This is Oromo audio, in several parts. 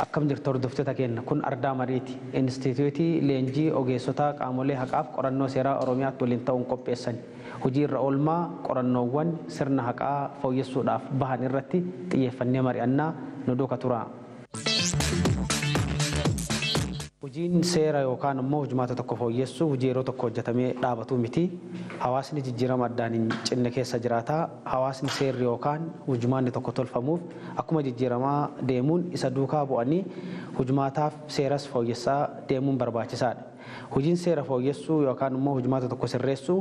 Akkam jirtu hordoftoota keenya, kun Ardaa Mariiti. Inistituutii Leenjii Ogeessota Qaamolee Haqaaf Qorannoo Seeraa Oromiyaatti waliin ta'uun qopheessan. Hojii irra oolmaa qorannoowwan sirna haqaa fooyyessuudhaaf bahan irratti xiyyeeffannee mari'annaa, nu duuka tura. Hojiin seera yookaan immoo hojimaata tokko fooyyessuu hojii yeroo tokko hojjetamee dhaabatu miti. Hawaasni jijjiirama addaan hin cinne keessa jiraata. Hawaasni seerri yookaan hojimaanni tokko tolfamuuf akkuma jijjiiramaa deemuun isa duukaa bu'anii hojimaataaf seeras fooyyessaa deemuun barbaachisaadha. Hojiin seera fooyyessuu yookaan immoo hojimaata tokko sirreessuu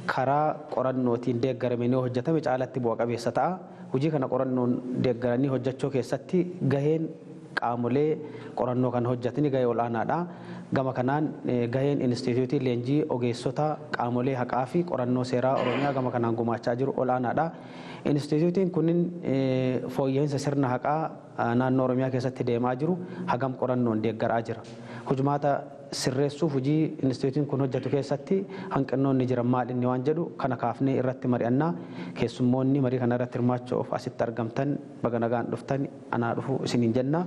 karaa qorannootiin deeggaramee yoo hojjetame caalatti bu'a qabeessa ta'a. Hojii kana qorannoon deeggaranii hojjechuu keessatti gaheen qaamolee qorannoo kan hojjetani gahee olaanaadha. Gama kanaan gaheen Inistituutii Leenjii Ogeessota Qaamolee Haqaa fi Qorannoo Seeraa Oromiyaa gama kanaan gumaachaa jiru olaanaadha. Inistituutiin kunin fooyya'insa sirna haqaa naannoo Oromiyaa keessatti deemaa jiru hagam qorannoon deeggaraa jira? Hojimaata sirreessuuf hojii inistituutiin kun hojjetu keessatti hanqinoonni jiran maal inni waan jedhu kana kaafnee irratti mari'annaa. Keessummoonni marii kana irratti hirmaachuuf asitti argamtan baga nagaan dhuftan, anaa dhufu isiniin jenna.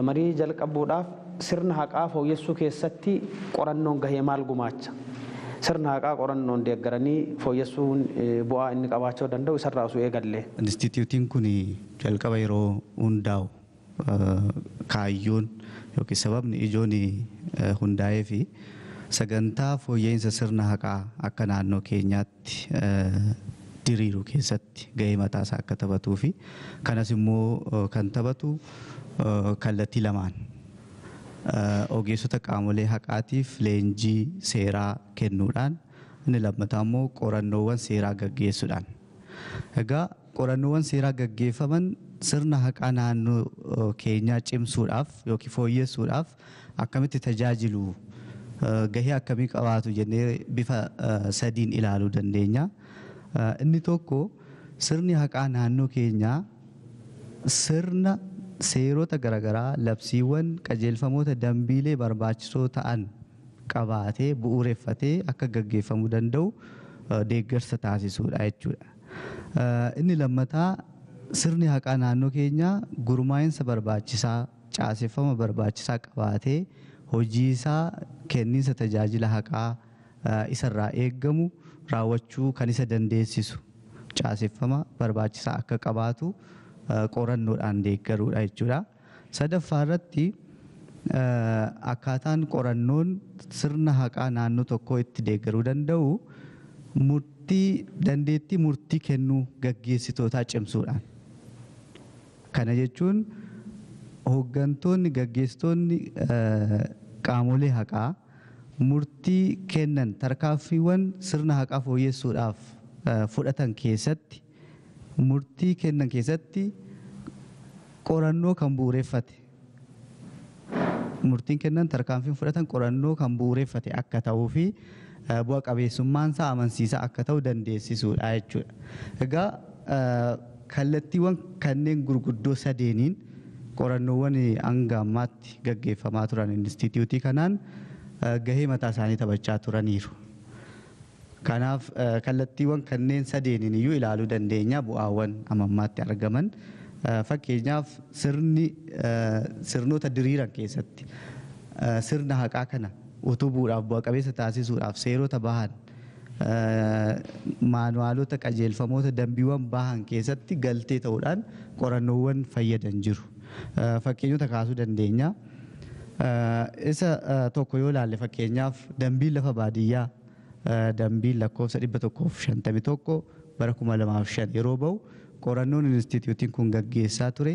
Marii jalqabuudhaaf, sirna haqaa fooyyessuu keessatti qorannoon gahee maal gumaacha? Sirna haqaa qorannoon deeggaranii fooyyessuun bu'aa inni qabaachuu danda'u isarraa osoo eegalle. Inistituutiin kun jalqaba yeroo hundaa'u kaayyoon yookiin sababni ijoon hundaa'ee fi sagantaa fooyya'insa sirna haqaa akka naannoo keenyaatti diriiru keessatti gahee mataasaa akka taphatuu fi kanas immoo kan taphatu kallattii lamaan, ogeessota qaamolee haqaatiif leenjii seeraa kennuudhaan, inni lammataa immoo qorannoowwan seeraa gaggeessuudhaan. Egaa qorannoowwan seeraa gaggeeffaman sirna haqaa naannoo keenyaa cimsuudhaaf yookiin fooyyessuudhaaf akkamitti tajaajilu, gahee akkamii qabaatu jennee bifa sadiin ilaaluu dandeenya. Inni tokko, sirni haqaa naannoo keenyaa sirna seerota garaagaraa, labsiiwwan, qajeelfamoota, dambiilee barbaachisoo ta'an qabaatee bu'uureffatee akka gaggeeffamuu danda'u deeggarsa taasisuudha jechuudha. Inni lammataa, sirni haqaa naannoo keenyaa gurmaa'insa barbaachisaa, caaseffama barbaachisaa qabaatee hojii isaa kenniinsa tajaajila haqaa isarraa eeggamu raawwachuu kan isa dandeessisu caaseffama barbaachisaa akka qabaatu qorannoodhaan deeggaruudha jechuudha. Sadaffaa irratti, akkaataan qorannoon sirna haqaa naannoo tokkoo itti deeggaruu danda'u murtii, dandeettii murtii kennuu gaggeessitootaa cimsuudhaan. Kana jechuun hooggantoonni, gaggeessitoonni qaamolee haqaa murtii kennan tarkaanfiiwwan sirna haqaa fooyyessuudhaaf fudhatan keessatti, murtii kennan keessatti qorannoo kan bu'uureffate, murtiin kennan, tarkaanfiin fudhatan qorannoo kan bu'uureffate akka ta'uu fi bu'a qabeessummaan isaa amansiisaa akka ta'u dandeessisuudha jechuudha. Egaa kallattiiwwan kanneen gurguddoo sadeeniin qorannoowwan hanga ammaatti gaggeeffamaa turan inistituutii kanaan gahee mataa isaanii taphachaa turaniiru. Kanaaf kallattiiwwan kanneen sadeeniin iyyuu ilaaluu dandeenya bu'aawwan amma ammaatti argaman. Fakkeenyaaf, sirni sirnoota diriiran keessatti sirna haqaa kana utubuudhaaf, bu'a qabeessa taasisuudhaaf seerota bahan, maanuwaalota, qajeelfamoota, dambiiwwan bahan keessatti galtee ta'uudhaan qorannoowwan fayyadan jiru. Fakkeenyota kaasuu dandeenya. Isa tokko yoo ilaalle, fakkeenyaaf dambiin lafa baadiyyaa, dambiin lakkoofsa 151 bara 2005 yeroo bahu, qorannoon inistituutiin kun gaggeessaa ture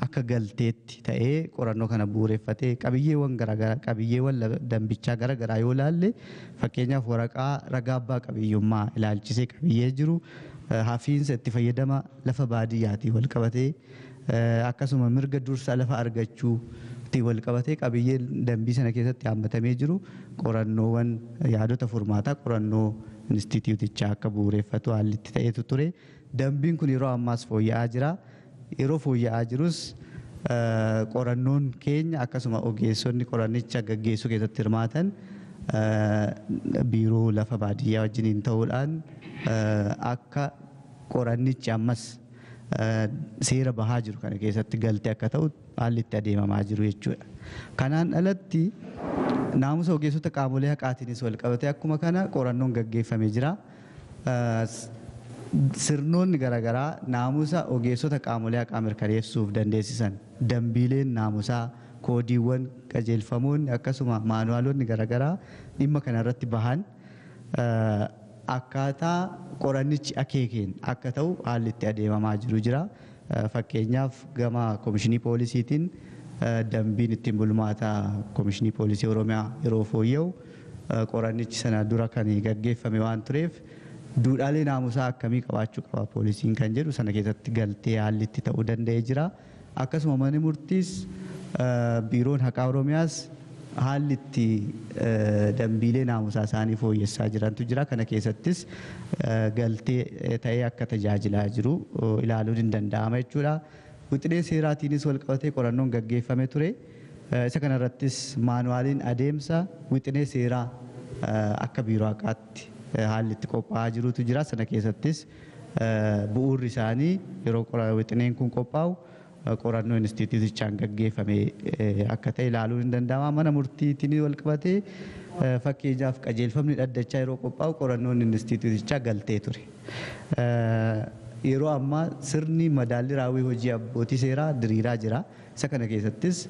akka galteetti ta'ee qorannoo kana bu'uureffatee qabiyyeewwan garaagaraa, qabiyyeewwan dambichaa garaagaraa yoo ilaalle, fakkeenyaaf waraqaa ragaa abbaa qabiyyummaa ilaalchisee qabiyyee jiru, hafiinsa itti fayyadama lafa baadiyyaatiin wal qabatee, akkasuma mirga dursa lafa argachuu ittiin wal qabatee qabiyyeen dambii sana keessatti hammatamee jiru qorannoowwan yaadota furmaataa qorannoo inistituutichaa akka bu'uureffatu haalli itti ta'etu ture. Dambiin kun yeroo ammaas fooyya'aa jira. Yeroo fooyya'aa jirus qorannoon keenya, akkasuma ogeessonni qorannicha gaggeessuu keessatti hirmaatan biiroo lafa baadiyyaa wajjiniin ta'uudhaan akka qorannichi ammas seera bahaa jiru kana keessatti galtee akka ta'u haalli itti adeemamaa jiru jechuudha. Kanaan alatti naamusa ogeessota qaamolee haqaatiinis wal qabatee akkuma kana qorannoon gaggeeffamee jira. Sirnoonni garaagaraa naamusa ogeessota qaamolee haqaa mirkaneessuuf dandeessisan dambiileen naamusaa, koodiiwwan, qajeelfamoonni akkasuma maanuwaalonni garaagaraa dhimma kanarratti bahan akkaataa qorannichi akeekeen akka ta'u haalli itti adeemamaa jiru jira. Fakkeenyaaf gama Komishinii Poolisiitiin dambiin ittiin bulmaataa Komishinii Poolisii Oromiyaa yeroo fooyya'u qorannichi sana dura kan gaggeeffame waan tureef duudhaalee naamusaa akkamii qabaachuu qaba poolisiin kan jedhu sana keessatti galtee haalli itti ta'uu danda'ee jira. Akkasuma manni murtiis, Biiroon Haqaa Oromiyaas haalli itti dambiilee naamusaa isaanii fooyyessaa jirantu jira. Kana keessattis galtee ta'ee akka tajaajilaa jiru ilaaluun hin danda'ama jechuudha. Wixinee seeraatiinis wal qabatee qorannoon gaggeeffame ture. Isa kanarrattis maanuwaaliin adeemsa wixinee seeraa akka Biiroo Haqaatti haalli itti qophaa'aa jirutu jira. Sana keessattis bu'uurri isaanii yeroo wixineen kun qophaa'u qorannoo inistitiyuutichaan gaggeeffame akka ta'e ilaaluun hin danda'ama. Mana murtiitiin wal qabatee fakkeenyaaf qajeelfamni dhaddachaa yeroo qophaa'u qorannoon inistitiyuutichaa galtee ture. Yeroo ammaa sirni madaalli raawwii hojii abbootii seeraa diriiraa jira. Isa kana keessattis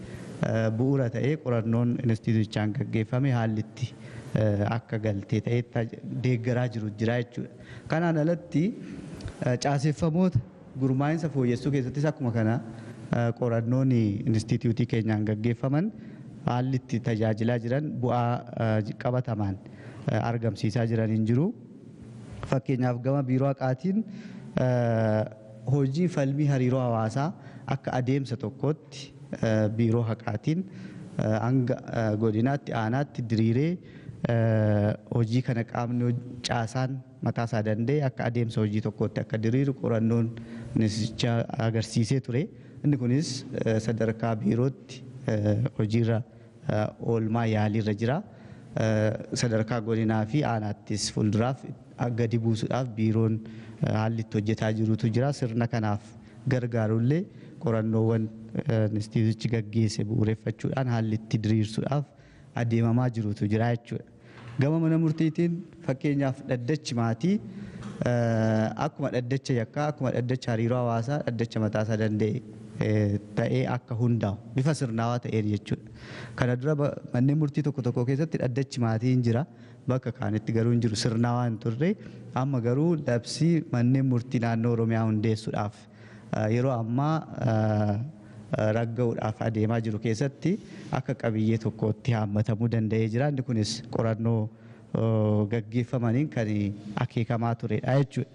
bu'uura ta'ee qorannoon inistitiyuutichaan gaggeeffame haalli itti akka galtee ta'ee deeggaraa jiru jira jechuudha. Kanaan alatti caaseffamoota gurmaa'insa fooyyessuu keessattis akkuma kana qorannoon inistitiyuutii keenyaan gaggeeffaman haalli itti tajaajilaa jiran bu'aa qabatamaan argamsiisaa jiran hin jiru. Fakkeenyaaf gama Biiroo Haqaatiin hojii falmii hariiroo hawaasaa akka adeemsa tokkootti Biiroo Haqaatiin hanga godinaatti, aanaatti diriiree hojii kana qaamni caasaan mataasaa danda'e akka adeemsa hojii tokkootti akka diriiru qorannoon inistitiyuutichaa agarsiisee ture. Inni kunis sadarkaa biirootti hojiirra oolmaa yaaliirra jira. Sadarkaa godinaa fi aanaattis fuulduraaf gadi buusuudhaaf biiroon haalli itti hojjetaa jirutu jira. Sirna kanaaf gargaarullee qorannoowwan inistitiyuutichi gaggeesse bu'uureffachuudhaan haalli itti diriirsuudhaaf adeemamaa jirutu jira jechuudha. Gama mana murtiitiin fakkeenyaaf dhaddachi maatii akkuma dhaddacha yakkaa, akkuma dhaddacha hariiroo hawaasaa dhaddacha mataasaa danda'e ta'ee akka hundaa'u bifa sirnaawaa ta'een jechuudha. Kana dura manneen murtii tokko tokko keessatti dhaddachi maatii hin jira. Bakka kaanitti garuu hin jiru, sirnaawaa hin turre. Amma garuu labsii manneen murtii naannoo Oromiyaa hundeessuudhaaf yeroo ammaa ragga'uudhaaf adeemaa jiru keessatti akka qabiyyee tokkootti haammatamuu danda'ee jira. Inni kunis qorannoo gaggeeffamaniin kan akeekamaa turedha jechuudha.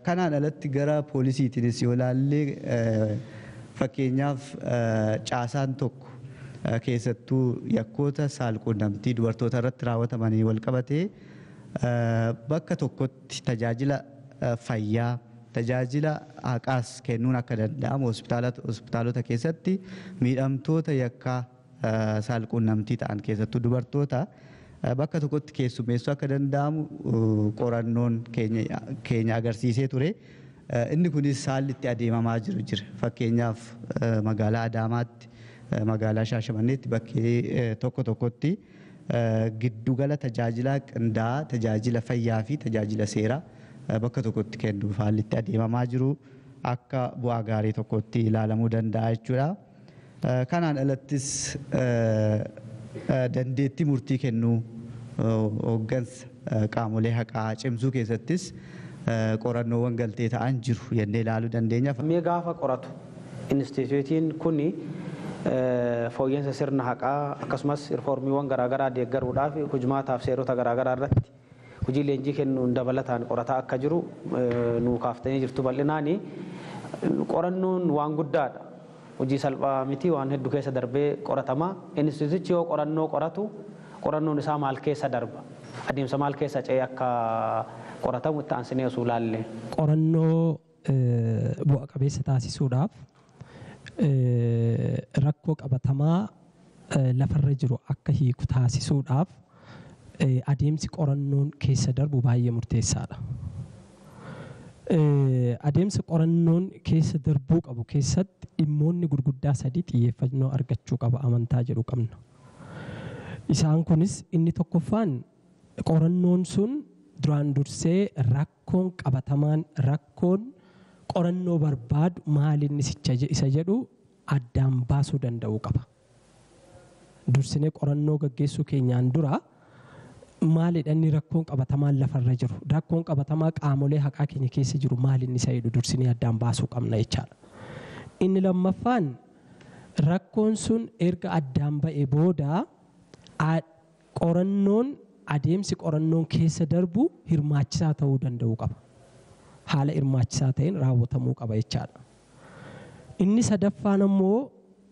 Kanaan alatti gara poolisiitiinis yoo ilaalle fakkeenyaaf caasaan tokko keessattuu yakkoota saalquunnamtii dubartoota irratti raawwatamanii wal qabatee bakka tokkotti tajaajila fayyaa, tajaajila haqaas kennuun akka danda'amu hospitaalota keessatti miidhamtoota yakkaa saalquunnamtii ta'an keessattuu dubartoota bakka tokkotti keessummeessuu akka danda'amu qorannoon keenya agarsiisee ture. Inni kunis haalli itti adeemamaa jiru jira. Fakkeenyaaf magaalaa Adaamaatti, magaalaa Shaashamanneetti bakkee tokko tokkotti giddugala tajaajila qindaa'aa tajaajila fayyaa fi tajaajila seeraa bakka tokkotti kennuuf haalli itti adeemamaa jiru akka bu'aa gaarii tokkotti ilaalamuu danda'a jechuudha. Kanaan alattis dandeettii murtii kennuu hooggansa qaamolee haqaa cimsuu keessattis qorannoowwan galtee ta'an jiru jennee ilaaluu dandeenya. Mee gaafa qoratu inistitiyuutiin kuni fooyya'insa sirna haqaa akkasumas riiformiiwwan garaagaraa deeggaruudhaaf hojmaataaf seerota garaagaraa irratti hojii leenjii kennuun dabalataan qorataa akka jiru nuu kaaftanii jirtu bal'inaani. Qorannoon waan guddaadha. Hojii salphaa miti, waan hedduu keessa darbee qoratama. Inistitiyuutichi yoo qorannoo qoratu qorannoon isaa maal keessa darba? Adeemsa maal keessa ce'ee akka qoratamu itti aansinee osoo ilaalle. Qorannoo bu'a qabeessa taasisuudhaaf rakkoo qabatamaa lafarra jiru akka hiiku taasisuudhaaf adeemsi qorannoon keessa darbu baay'ee murteessaadha. Adeemsa qorannoon keessa darbuu qabu keessatti dhimmoonni gurguddaa sadii xiyyeeffannoo argachuu qaba amantaa jedhu qabna. Isaan kunis inni tokkoffaan qorannoon sun duraan dursee rakkoon qabatamaan rakkoon qorannoo barbaadu maalinni isa jedhu addaan baasuu danda'uu qaba. Dursinee qorannoo gaggeessuu keenyaan dura maalidha inni rakkoon qabatamaan lafarra jiru, rakkoon qabatamaa qaamolee haqaa keenya keessa jiru maalinni isa jedhu dursinee addaan baasuu qabna jechaadha. Inni lammaffaan rakkoon sun erga addaan ba'ee booda qorannoon adeemsi qorannoon keessa darbu hirmaachisaa ta'uu danda'uu qaba. Haala hirmaachisaa ta'een raawwatamuu qaba jechaadha. Inni sadaffaan ammoo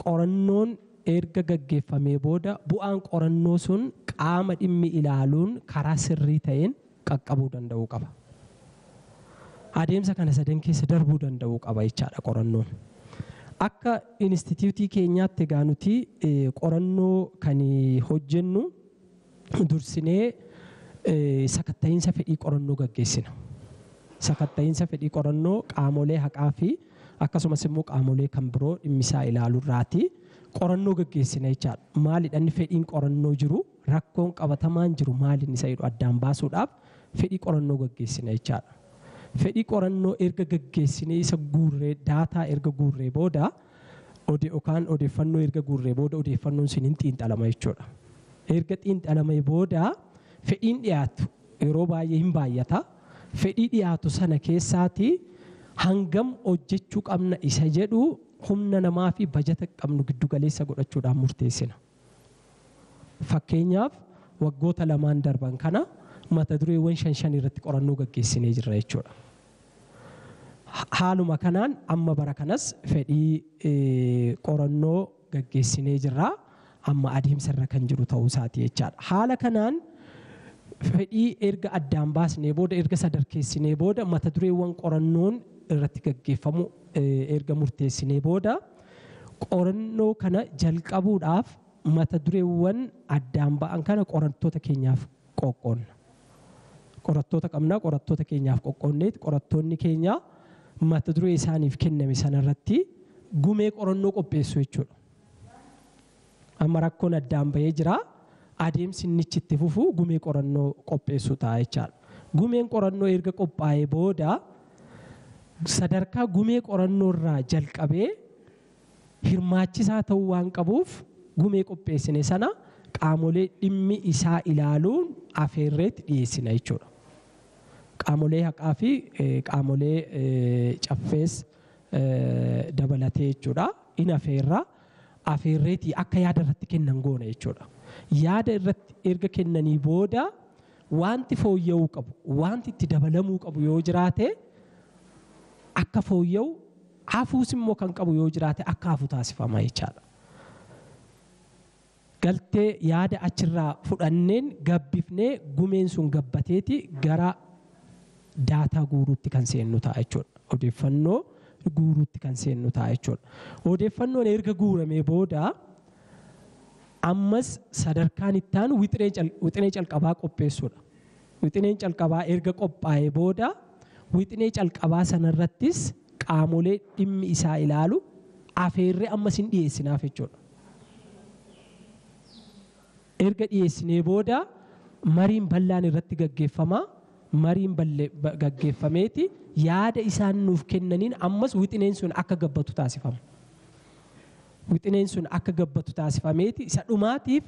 qorannoon erga gaggeeffamee booda bu'aan qorannoo sun qaama dhimmi ilaaluun karaa sirrii ta'een qaqqabuu danda'uu qaba. Adeemsa kana sadan keessa darbuu danda'uu qaba jechaadha qorannoon. Akka inistitiyuutii keenyaatti egaa nuti qorannoo kan hojjennu dursinee sakatta'iinsa fedhii qorannoo gaggeessina. Sakatta'iinsa fedhii qorannoo qaamolee haqaa fi akkasumas immoo qaamolee kan biroo dhimmisaa ilaaluurraati qorannoo gaggeessina jechaadha. Maalidha inni fedhiin qorannoo jiru, rakkoon qabatamaan jiru maalinni isa jedhu addaan baasuudhaaf fedhii qorannoo gaggeessina jechaadha. Fedhii qorannoo erga gaggeessinee isa guurree daataa erga guurree booda yookaan odeeffannoo erga guurree booda odeeffannoon sun hin xiinxalama jechuudha. Erga xiinxalamee booda fedhiin dhiyaatu yeroo baay'ee hin baay'ata. Fedhii dhiyaatu sana keessaati hangam hojjechuu qabna isa jedhu humna namaa fi bajata qabnu giddugaleessa godhachuudhaan murteessina. Fakkeenyaaf waggoota lamaan darban kana mata dureewwan 5 irratti qorannoo gaggeessinee jirra jechuudha. Haaluma kanaan amma bara kanas fedhii qorannoo gaggeessinee jirra. Amma adeemsa irra kan jiru ta'uu isaati jechaadha. Haala kanaan fedhii erga addaan baasnee booda erga sadarkeessinee booda mata dureewwan qorannoon irratti gaggeeffamu erga murteessinee booda qorannoo kana jalqabuudhaaf mata dureewwan addaan ba'an kana qorattoota keenyaaf qoqqoonna. Qorattoota qabnaa qorattoota keenyaaf qoqqoonneeti qorattoonni keenya mata duree isaaniif kenname sanarratti gumee qorannoo qopheessu jechuudha. Amma rakkoon addaan ba'ee jira. Adeemsi inni itti fufu gumee qorannoo qopheessu ta'a jechaadha. Gumeen qorannoo erga qophaa'ee booda sadarkaa gumee qorannoo irraa jalqabee hirmaachisaa ta'uu waan qabuuf gumee qopheessine sana qaamolee dhimmi isaa ilaaluun afeerreetti dhiyeessina jechuudha. Qaamolee haqaa fi qaamolee caffees dabalatee jechuudha. In afeerra afeerreetii akka yaada irratti kennan goona jechuudha. Yaada irratti erga kennanii booda wanti fooyya'uu qabu, wanti itti dabalamuu qabu yoo jiraate akka fooyya'u, hafuus immoo kan qabu yoo jiraate akka hafu taasifama jechaadha. Galtee yaada achirraa fudhanneen gabbifnee gumeen sun gabbateeti gara daataa guuruutti kan seennu ta'a jechuudha. Odeeffannoo guuruutti kan seennu ta'a jechuudha. Odeeffannoon erga guuramee booda ammas sadarkaan itti aanu wixinee calqabaa qopheessuudha. Wixineen calqabaa erga qophaa'ee booda wixinee calqabaa sanarrattis qaamolee dhimmi isaa ilaalu afeerree ammas hin dhiyeessinaaf jechuudha. Erga dhiyeessinee booda mariin bal'aan irratti gaggeeffama. Mariin gaggeeffameeti yaada isaan nuuf kennaniin ammas wixineen sun akka gabbatu taasifama. Wixineen sun akka gabbatu taasifameeti isa dhumaatiif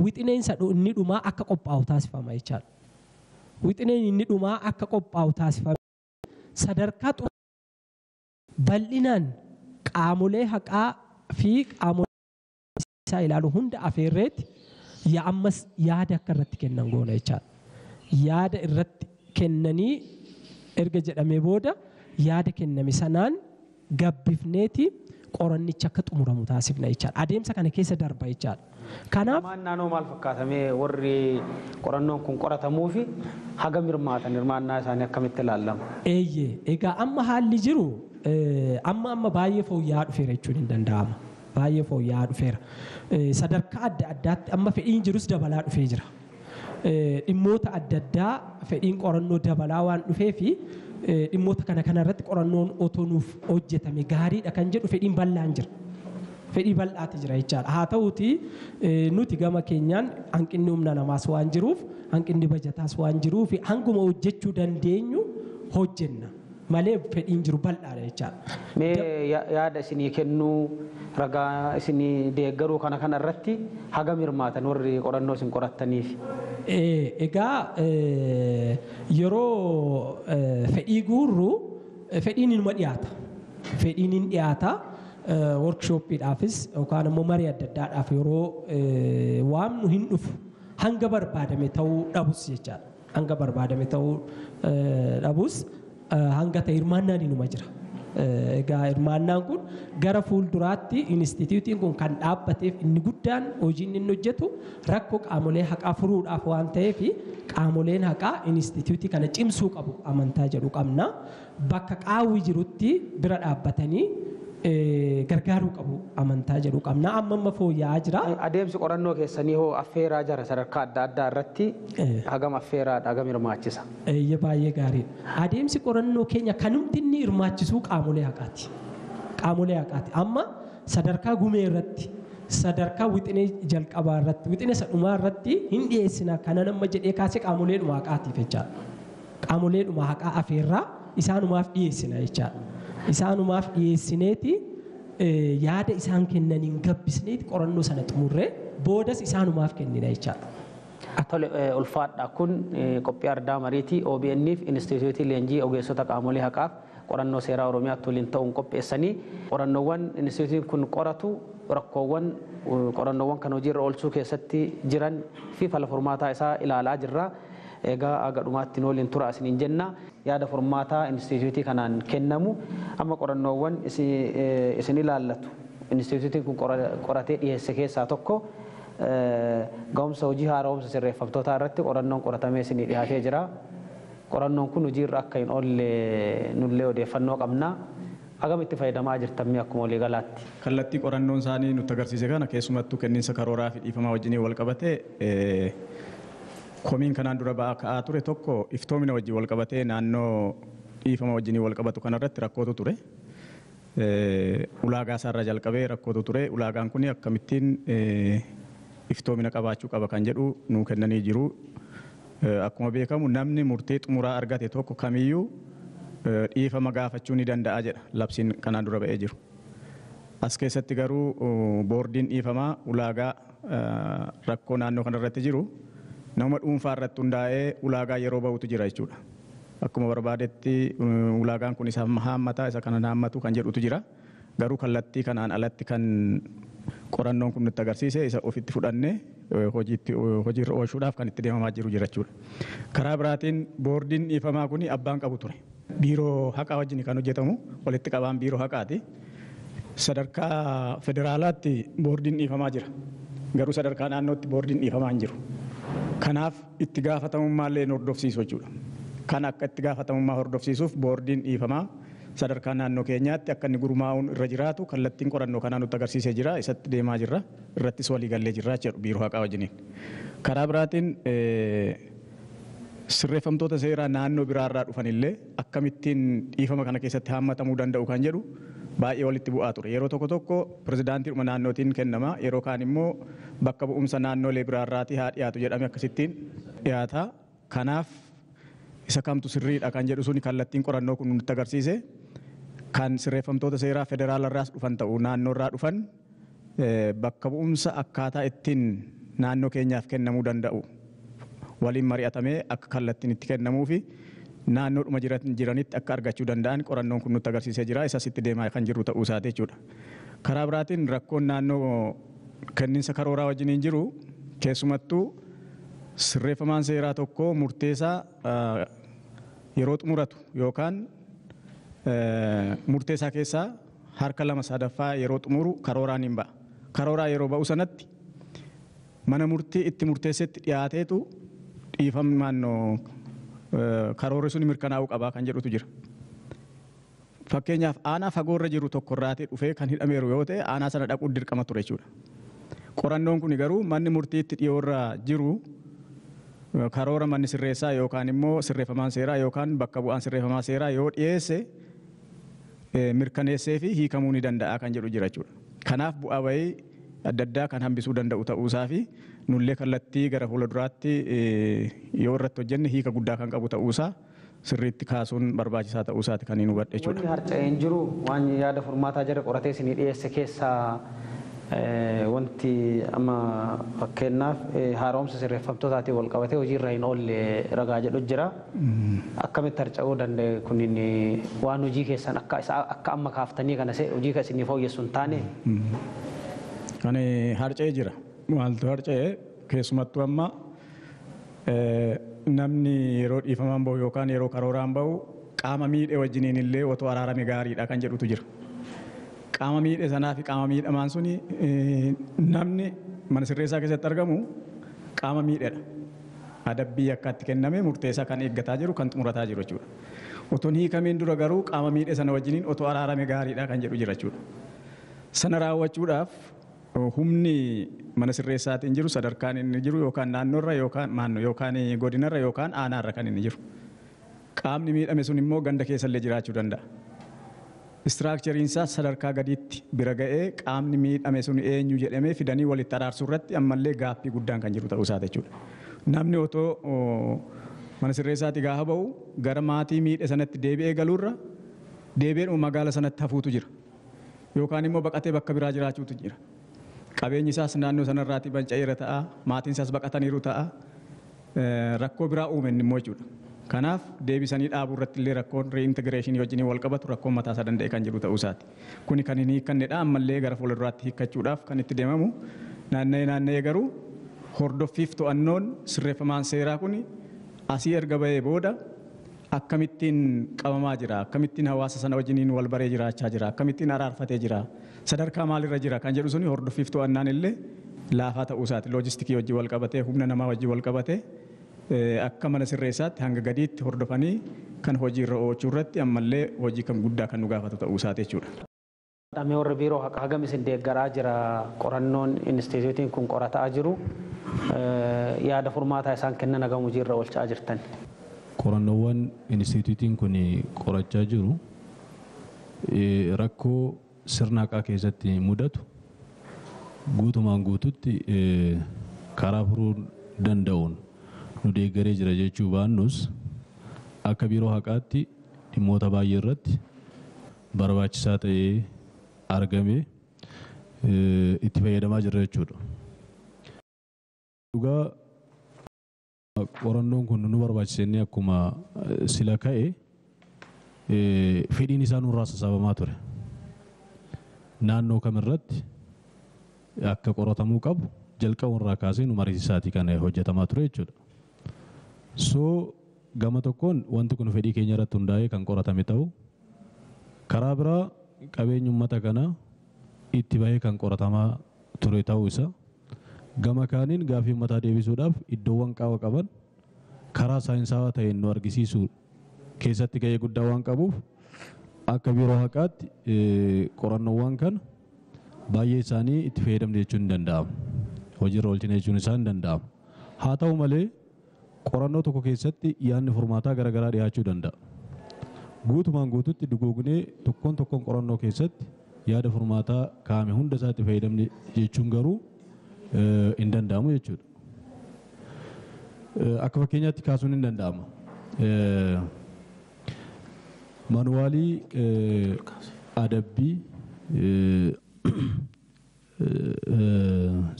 wixineen isa inni dhumaa akka qophaa'u taasifama jechaadha. Wixineen inni dhumaa akka qophaa'u taasifame sadarkaa bal'inaan qaamolee haqaa fi qaamolee isaa ilaalu hunda afeerreetti ammas yaada akka irratti kennan goona jechaadha. Yaada irratti kennanii erga jedhamee booda yaada kenname sanaan gabbifneeti qorannicha akka xumuramu taasifna jechaadha. Adeemsa kana keessa darba jechaadha. Kanaaf naannoo maal fakkaatamee warri qorannoon kun qoratamuu fi hagam hirmaatan hirmaannaa isaanii akkamitti ilaalama? Eeyyee, egaa amma haalli jiru amma baay'ee fooyya'aa dhufeera jechuun hin danda'ama. Baay'ee fooyya'aa dhufeera. Sadarkaa adda addaatti amma fedhiin jirus dabalaa dhufee jira. Dhimmoota adda addaa fedhiin qorannoo dabalaa waan dhufee fi dhimmoota kana irratti qorannoon otoo nuuf hojjetame gaariidha kan jedhu fedhiin bal'aan jira. Fedhii bal'aati jira jechaadha. Haa ta'uuti nuti gama keenyaan hanqinni humna namaas waan jiruuf, hanqinni bajataas waan jiruuf hanguma hojjechuu dandeenyu hojjenna malee fedhiin jiru bal'aadha jechaadha. Mee yaada isinii kennuu, ragaa isinii deeggaruu kana irratti hagam hirmaatan warri qorannoo isin qorattaniif? Egaa yeroo fedhii guurru fedhiin inuma dhiyaata. Fedhiin hin dhiyaata. Workshooppiidhaafis yookaan immoo marii adda addaadhaaf yeroo waamnu hin dhufu. Hanga barbaadame ta'uu dhabus jechaadha. Hanga barbaadame ta'uu dhabus hanga ta'e hirmaannaan inuma jira. Egaa hirmaannaan kun gara fuulduraatti inistituutiin kun kan dhaabbateef inni guddaan hojiin inni hojjetu rakkoo qaamolee haqaa furuudhaaf waan ta'eef qaamoleen haqaa inistituutii kana cimsuu qabu amantaa jedhu qabna. Bakka qaawwi jirutti bira dhaabbatanii gargaaruu qabu amantaa jedhu qabna. Amma fooyya'aa jira. Adeemsi qorannoo keessanii hoo affeeraa jira sadarkaa adda addaa irratti hagam affeeraadha, hagam hirmaachisa? Baay'ee gaariidha. Adeemsi qorannoo keenya kanumti inni hirmaachisuu qaamolee haqaati. Qaamolee haqaati. Amma sadarkaa gumee irratti, sadarkaa wixinee jalqabaa irratti, wixinee sadhumaa irratti hin dhiyeessina kanan amma jedhee kaasee qaamoleedhuma haqaatiif jechaadha. Qaamoleedhuma haqaa afeerraa isaanumaaf dhiyeessina jechaadha. Isaanumaaf dhiyeessineeti yaada isaan kennaniin gabbisneeti qorannoo sana xumurree boodas isaanumaaf kennina jechaadha. Tole, ulfaadha. Kun qophii ardaa mariitii OBN'if Inistituutii Leenjii Ogeessota Qaamolee Haqaaf qorannoo seeraa Oromiyaatti waliin ta'uun qopheessanii qorannoowwan inistituutiin kun qoratu rakkoowwan qorannoowwan kan hojiirra oolchuu keessatti jiran fi fala furmaataa isaa ilaalaa jirra. Egaa aga dhumaatti nu waliin tura isiniin jenna. Yaada furmaataa inistituutii kanaan kennamu amma qorannoowwan isin ilaallatu inistituutiin kun qoratee dhiyeesse keessaa tokko ga'umsa hojii haaromsa sirreeffamtootaa irratti qorannoon qoratamee isinii dhiyaatee jira. Qorannoon kun hojiirra akka hin oolle nullee odeeffannoo qabna. Hagam itti fayyadamaa jirtan mee akkuma walii galaatti? Kallattii qorannoon isaanii nutti agarsiise kana keessumattuu kenniinsa karooraa fi dhiifamaa wajjiniin wal qabatee komiin kanaan dura ba'aa ka'aa ture tokko iftoomina wajjin wal qabatee naannoo dhiifama wajjiniin wal qabatu kanarratti rakkootu ture. Ulaagaa isaarraa jalqabee rakkootu ture. Ulaagaan kun akkamittiin iftoomina qabaachuu qaba kan jedhu nuu kennanii jiru. Akkuma beekamu namni murtee xumuraa argate tokko kamiyyuu dhiifama gaafachuu ni danda'a jedha labsiin kanaan dura ba'ee jiru. As keessatti garuu boordiin dhiifamaa ulaagaa rakkoo naannoo kanarratti jiru nama dhuunfaa irratti hundaa'ee ulaagaa yeroo ba'utu jira jechuudha. Akkuma barbaadetti ulaagaan kun isa haammataa isa kana haammatu kan jedhutu jira. Garuu kallattii kanaan alatti kan qorannoon kun nutti agarsiise isa ofitti fudhannee hojiirra oolchuudhaaf kan itti deemamaa jiru jira jechuudha. Karaa biraatiin boordiin dhiifamaa kun abbaan qabu ture. Biiroo haqaa wajjin kan hojjetamu walitti qabaan biiroo haqaati. Sadarkaa federaalaatti boordiin dhiifamaa jira. Garuu sadarkaa naannootti boordiin dhiifamaa hin jiru. Kanaaf itti gaafatamummaa illee hordofsiisu jechuudha. Kan akka itti gaafatamummaa hordofsiisuuf boordiin dhiifamaa sadarkaa naannoo keenyaatti akka inni gurmaa'uun irra jiraatu kallattiin qorannoo kanaa nutti agarsiisee jira. Isatti deemaa jirra. Irrattis walii gallee jirra jedhu biiroo haqaa wajjiniin. Karaa biraatiin sirreeffamtoota seeraa naannoo biraarraa dhufan illee akkamittiin dhiifama kana keessatti haammatamuu danda'u kan jedhu baay'ee walitti bu'aa ture. Yeroo tokko tokko pirezidaantiidhuma naannootiin kennama. Yeroo kaan immoo bakka bu'umsa naannolee biraarraatii haa dhiyaatu jedhame akkasittiin dhiyaata. Kanaaf isa kamtu sirriidha kan jedhu suni kallattiin qorannoo kun nutti agarsiise. Kan sirreeffamtoota seeraa federaalarraas dhufan ta'u naannoorraa dhufan bakka bu'umsa akkaataa ittiin naannoo keenyaaf kennamuu danda'u waliin mari'atamee akka kallattiin itti kennamuu fi naannoodhuma jiranitti akka argachuu danda'an qorannoon kun nutti agarsiisee jira. Isas itti deemaa kan jiru ta'uu isaati jechuudha. Karaa biraatiin rakkoon naannoo kenniinsa karooraa wajjiniin jiru keessumattuu sirreeffamaan seeraa tokko murteessaa yeroo xumuratu yookaan murteessaa keessaa harka 2/3 yeroo xumuru karooraan hin ba'a. Karooraa yeroo ba'u sanatti mana murtii itti murteessetti dhiyaateetu dhiifamaan karoorri sun mirkanaa'uu qabaa kan jedhutu jira. Fakkeenyaaf aanaa fagoorra jiru tokkorraatii dhufee kan hidhameeru yoo ta'e aanaa sana dhaquun dirqama ture jechuudha. Qorannoon kun garuu manni murtii itti dhiyoorra jiru Karoora manni sirreessaa yookaan immoo sirreeffamaan seeraa yookaan bakka bu'aan sirreeffamaa seeraa yoo dhiyeesse mirkaneessee fi hiikamuu ni danda'a kan jedhu jira jechuudha. Kanaaf bu'aa bahii adda addaa kan hambisuu danda'u ta'uusaa fi nullee kallattii gara fuulduraatti yoo irratti hojjenne hiika guddaa kan qabu ta'uusaa sirriitti kaasuun barbaachisaa ta'uusaati kan hin hubadhe jechuudha. Wanni harca'ee hin jiru waan yaada furmaataa jara qoratee isinii dhiyeesse keessaa wanti amma fakkeenyaaf haaromsa sirreeffamtootaatiin wal qabatee hojiirra hin oolle ragaa jedhu jira. Akkamitti harca'uu danda'e kunin waan hojii keessan akka amma kaaftanii kana hojii kan isinii fooyyessu hin taane? Kan harca'ee jira. Maaltu harca'ee keessumattuu amma namni yeroo dhiifamaan bahu yookaan yeroo karooraan bahu qaama miidhe wajjiniin illee otoo araarame gaariidha kan jedhutu jira. Qaama miidhe sanaa fi qaama miidhamaan suni namni mana sirreessaa keessatti argamu qaama miidhedha. Adabbii yakkaatti kenname murteessaa kan eeggataa jiru kan xumurataa jiru jechuudha. Otoo hin hiikamiin dura garuu qaama miidhe sana wajjiniin otoo araarame gaariidha kan jedhu jira jechuudha. Sana raawwachuudhaaf humni mana sirreessaatiin jiru sadarkaan inni jiru yookaan naannoorra yookaan maannoo yookaan godinarra yookaan aanaarra kan inni jiru. Qaamni miidhame sun immoo ganda keessallee jiraachuu danda'a. Istiraakchariin isaa sadarkaa gadiitti bira ga'ee qaamni miidhame sun eenyu jedhamee fidanii walitti araarsuu irratti ammallee gaaffii guddaan kan jiru ta'uu isaati jechuudha. Namni otoo mana sirreessaatii gaafa ba'u gara maatii miidhe sanatti deebi'ee galuurra deebi'eedhuma magaala sanatti hafuutu jira. Yookaan immoo baqatee bakka biraa jiraachuutu jira. Qabeenyi isaas naannoo sanarraatii banca'eera ta'a, maatiin isaas baqataniiru ta'a, rakkoo biraa uume inni immoo jechuudha. Kanaaf deebisanii dhaabuu irratti illee rakkoon reintegreeshinii wajjin wal qabatu rakkoon mataa isaa danda'e kan jiru ta'uu isaati. Kuni kan hin hiikkannedha ammallee gara fuulduraatti hiikkachuudhaaf kan itti deemamu naanna'ee naanna'ee garuu hordoffiif to'annoon sirreeffamaan seeraa kuni asii erga ba'ee booda akkamittiin qabamaa jira, akkamittiin hawaasa sana wajjiniin wal baree jiraachaa jira, akkamittiin araarfatee jira, sadarkaa maalirra jira kan jedhu suni hordoffiif to'annaan illee laafaa ta'uu isaati. Loojistikii wajjin wal qabatee, humna namaa wajjin wal qabatee akka mana sirreessaatti hanga gadiitti hordofanii kan hojiirra oolchuu irratti ammallee hojii kan guddaa kan nu gaafatu ta'uu isaati jechuudha. Damee warra biiroo hagam isin deeggaraa jira qorannoon inistituutiin kun qorataa jiru yaada furmaataa isaan kennan hagam hojiirra oolchaa jirtan. Qorannoowwan inistituutiin kun qorachaa jiru rakkoo sirna haqaa keessatti mudatu guutumaan guututti karaa furuu danda'uun nu deeggaree jira jechuu baannus akka biiroo haqaatti dhimmoota baay'ee irratti barbaachisaa ta'ee argame itti fayyadamaa jirra jechuudha. Dhugaa qorannoon kun nu barbaachisee akkuma sila ka'e fedhiin isaa nurraa sassaabamaa ture. Naannoo kamirratti akka qoratamuu qabu jalqaburraa kaasee nu mariisisaati kan hojjetamaa ture jechuudha. So gama tokkoon wanti kun fedhii keenya irratti hundaa'ee kan qoratame ta'u karaa biraa qabeenya uummata kanaa itti bahee kan qoratamaa ture ta'uu isa gama kaaniin gaaffii uummataa deebisuudhaaf iddoowwan qaawwa qaban karaa saayinsaawaa ta'een nu argisiisuu keessatti gahee guddaa waan qabuuf akka biiroo haqaatti qorannoowwan kana baay'ee isaanii itti fayyadamne jechuun hin danda'amu. Hojiirra oolchine jechuun isaa hin danda'amu. Haa ta'u malee qorannoo tokko keessatti yaadni furmaataa garaagaraa dhiyaachuu danda'a. Guutumaan guututti duguugnee tokkoon tokkoon qorannoo keessatti yaada furmaataa kaa'ame hunda isaatti fayyadamne jechuun garuu hin danda'amu jechuudha. Akka fakkeenyaatti kaasuun hin danda'ama. Manuwaalii adabbii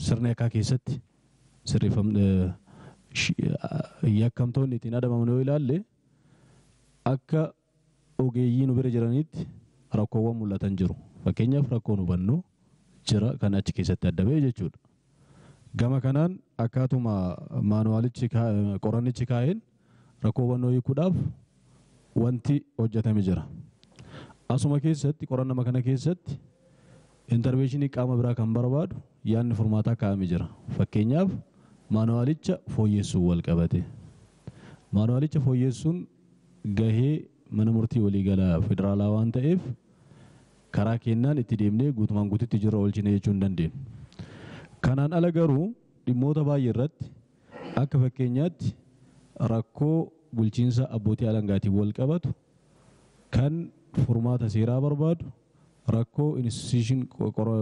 sirna yakkaa keessatti sirreeffamne yakkamtoonni ittiin adabaman yoo ilaalle akka ogeeyyii nu bira jiranitti rakkoowwan mul'atan jiru. Fakkeenyaaf rakkoon hubannoo jira kan achi keessatti adda ba'e jechuudha. Gama kanaan akkaatuma maanuwaalichi qorannichi kaa'een rakkoo hubannoo hiikuudhaaf wanti hojjetame jira. Asuma keessatti qorannama kana keessatti interventionii qaama biraa kan barbaadu yaadni furmaataa kaa'ame jira. Fakkeenyaaf maanuwaalicha fooyyessuun wal qabate. Maanuwaalicha fooyyessuun gahee mana murtii waliigalaa federaalaa waan ta'eef karaa kennaan itti deemnee guutumaan guututti jirra oolchine jechuu hin dandeenyu. Kanaan ala garuu dhimmoota baay'ee irratti akka fakkeenyaatti rakkoo bulchiinsa abbootii alangaatiin wal qabatu kan furmaata seeraa barbaadu rakkoo institution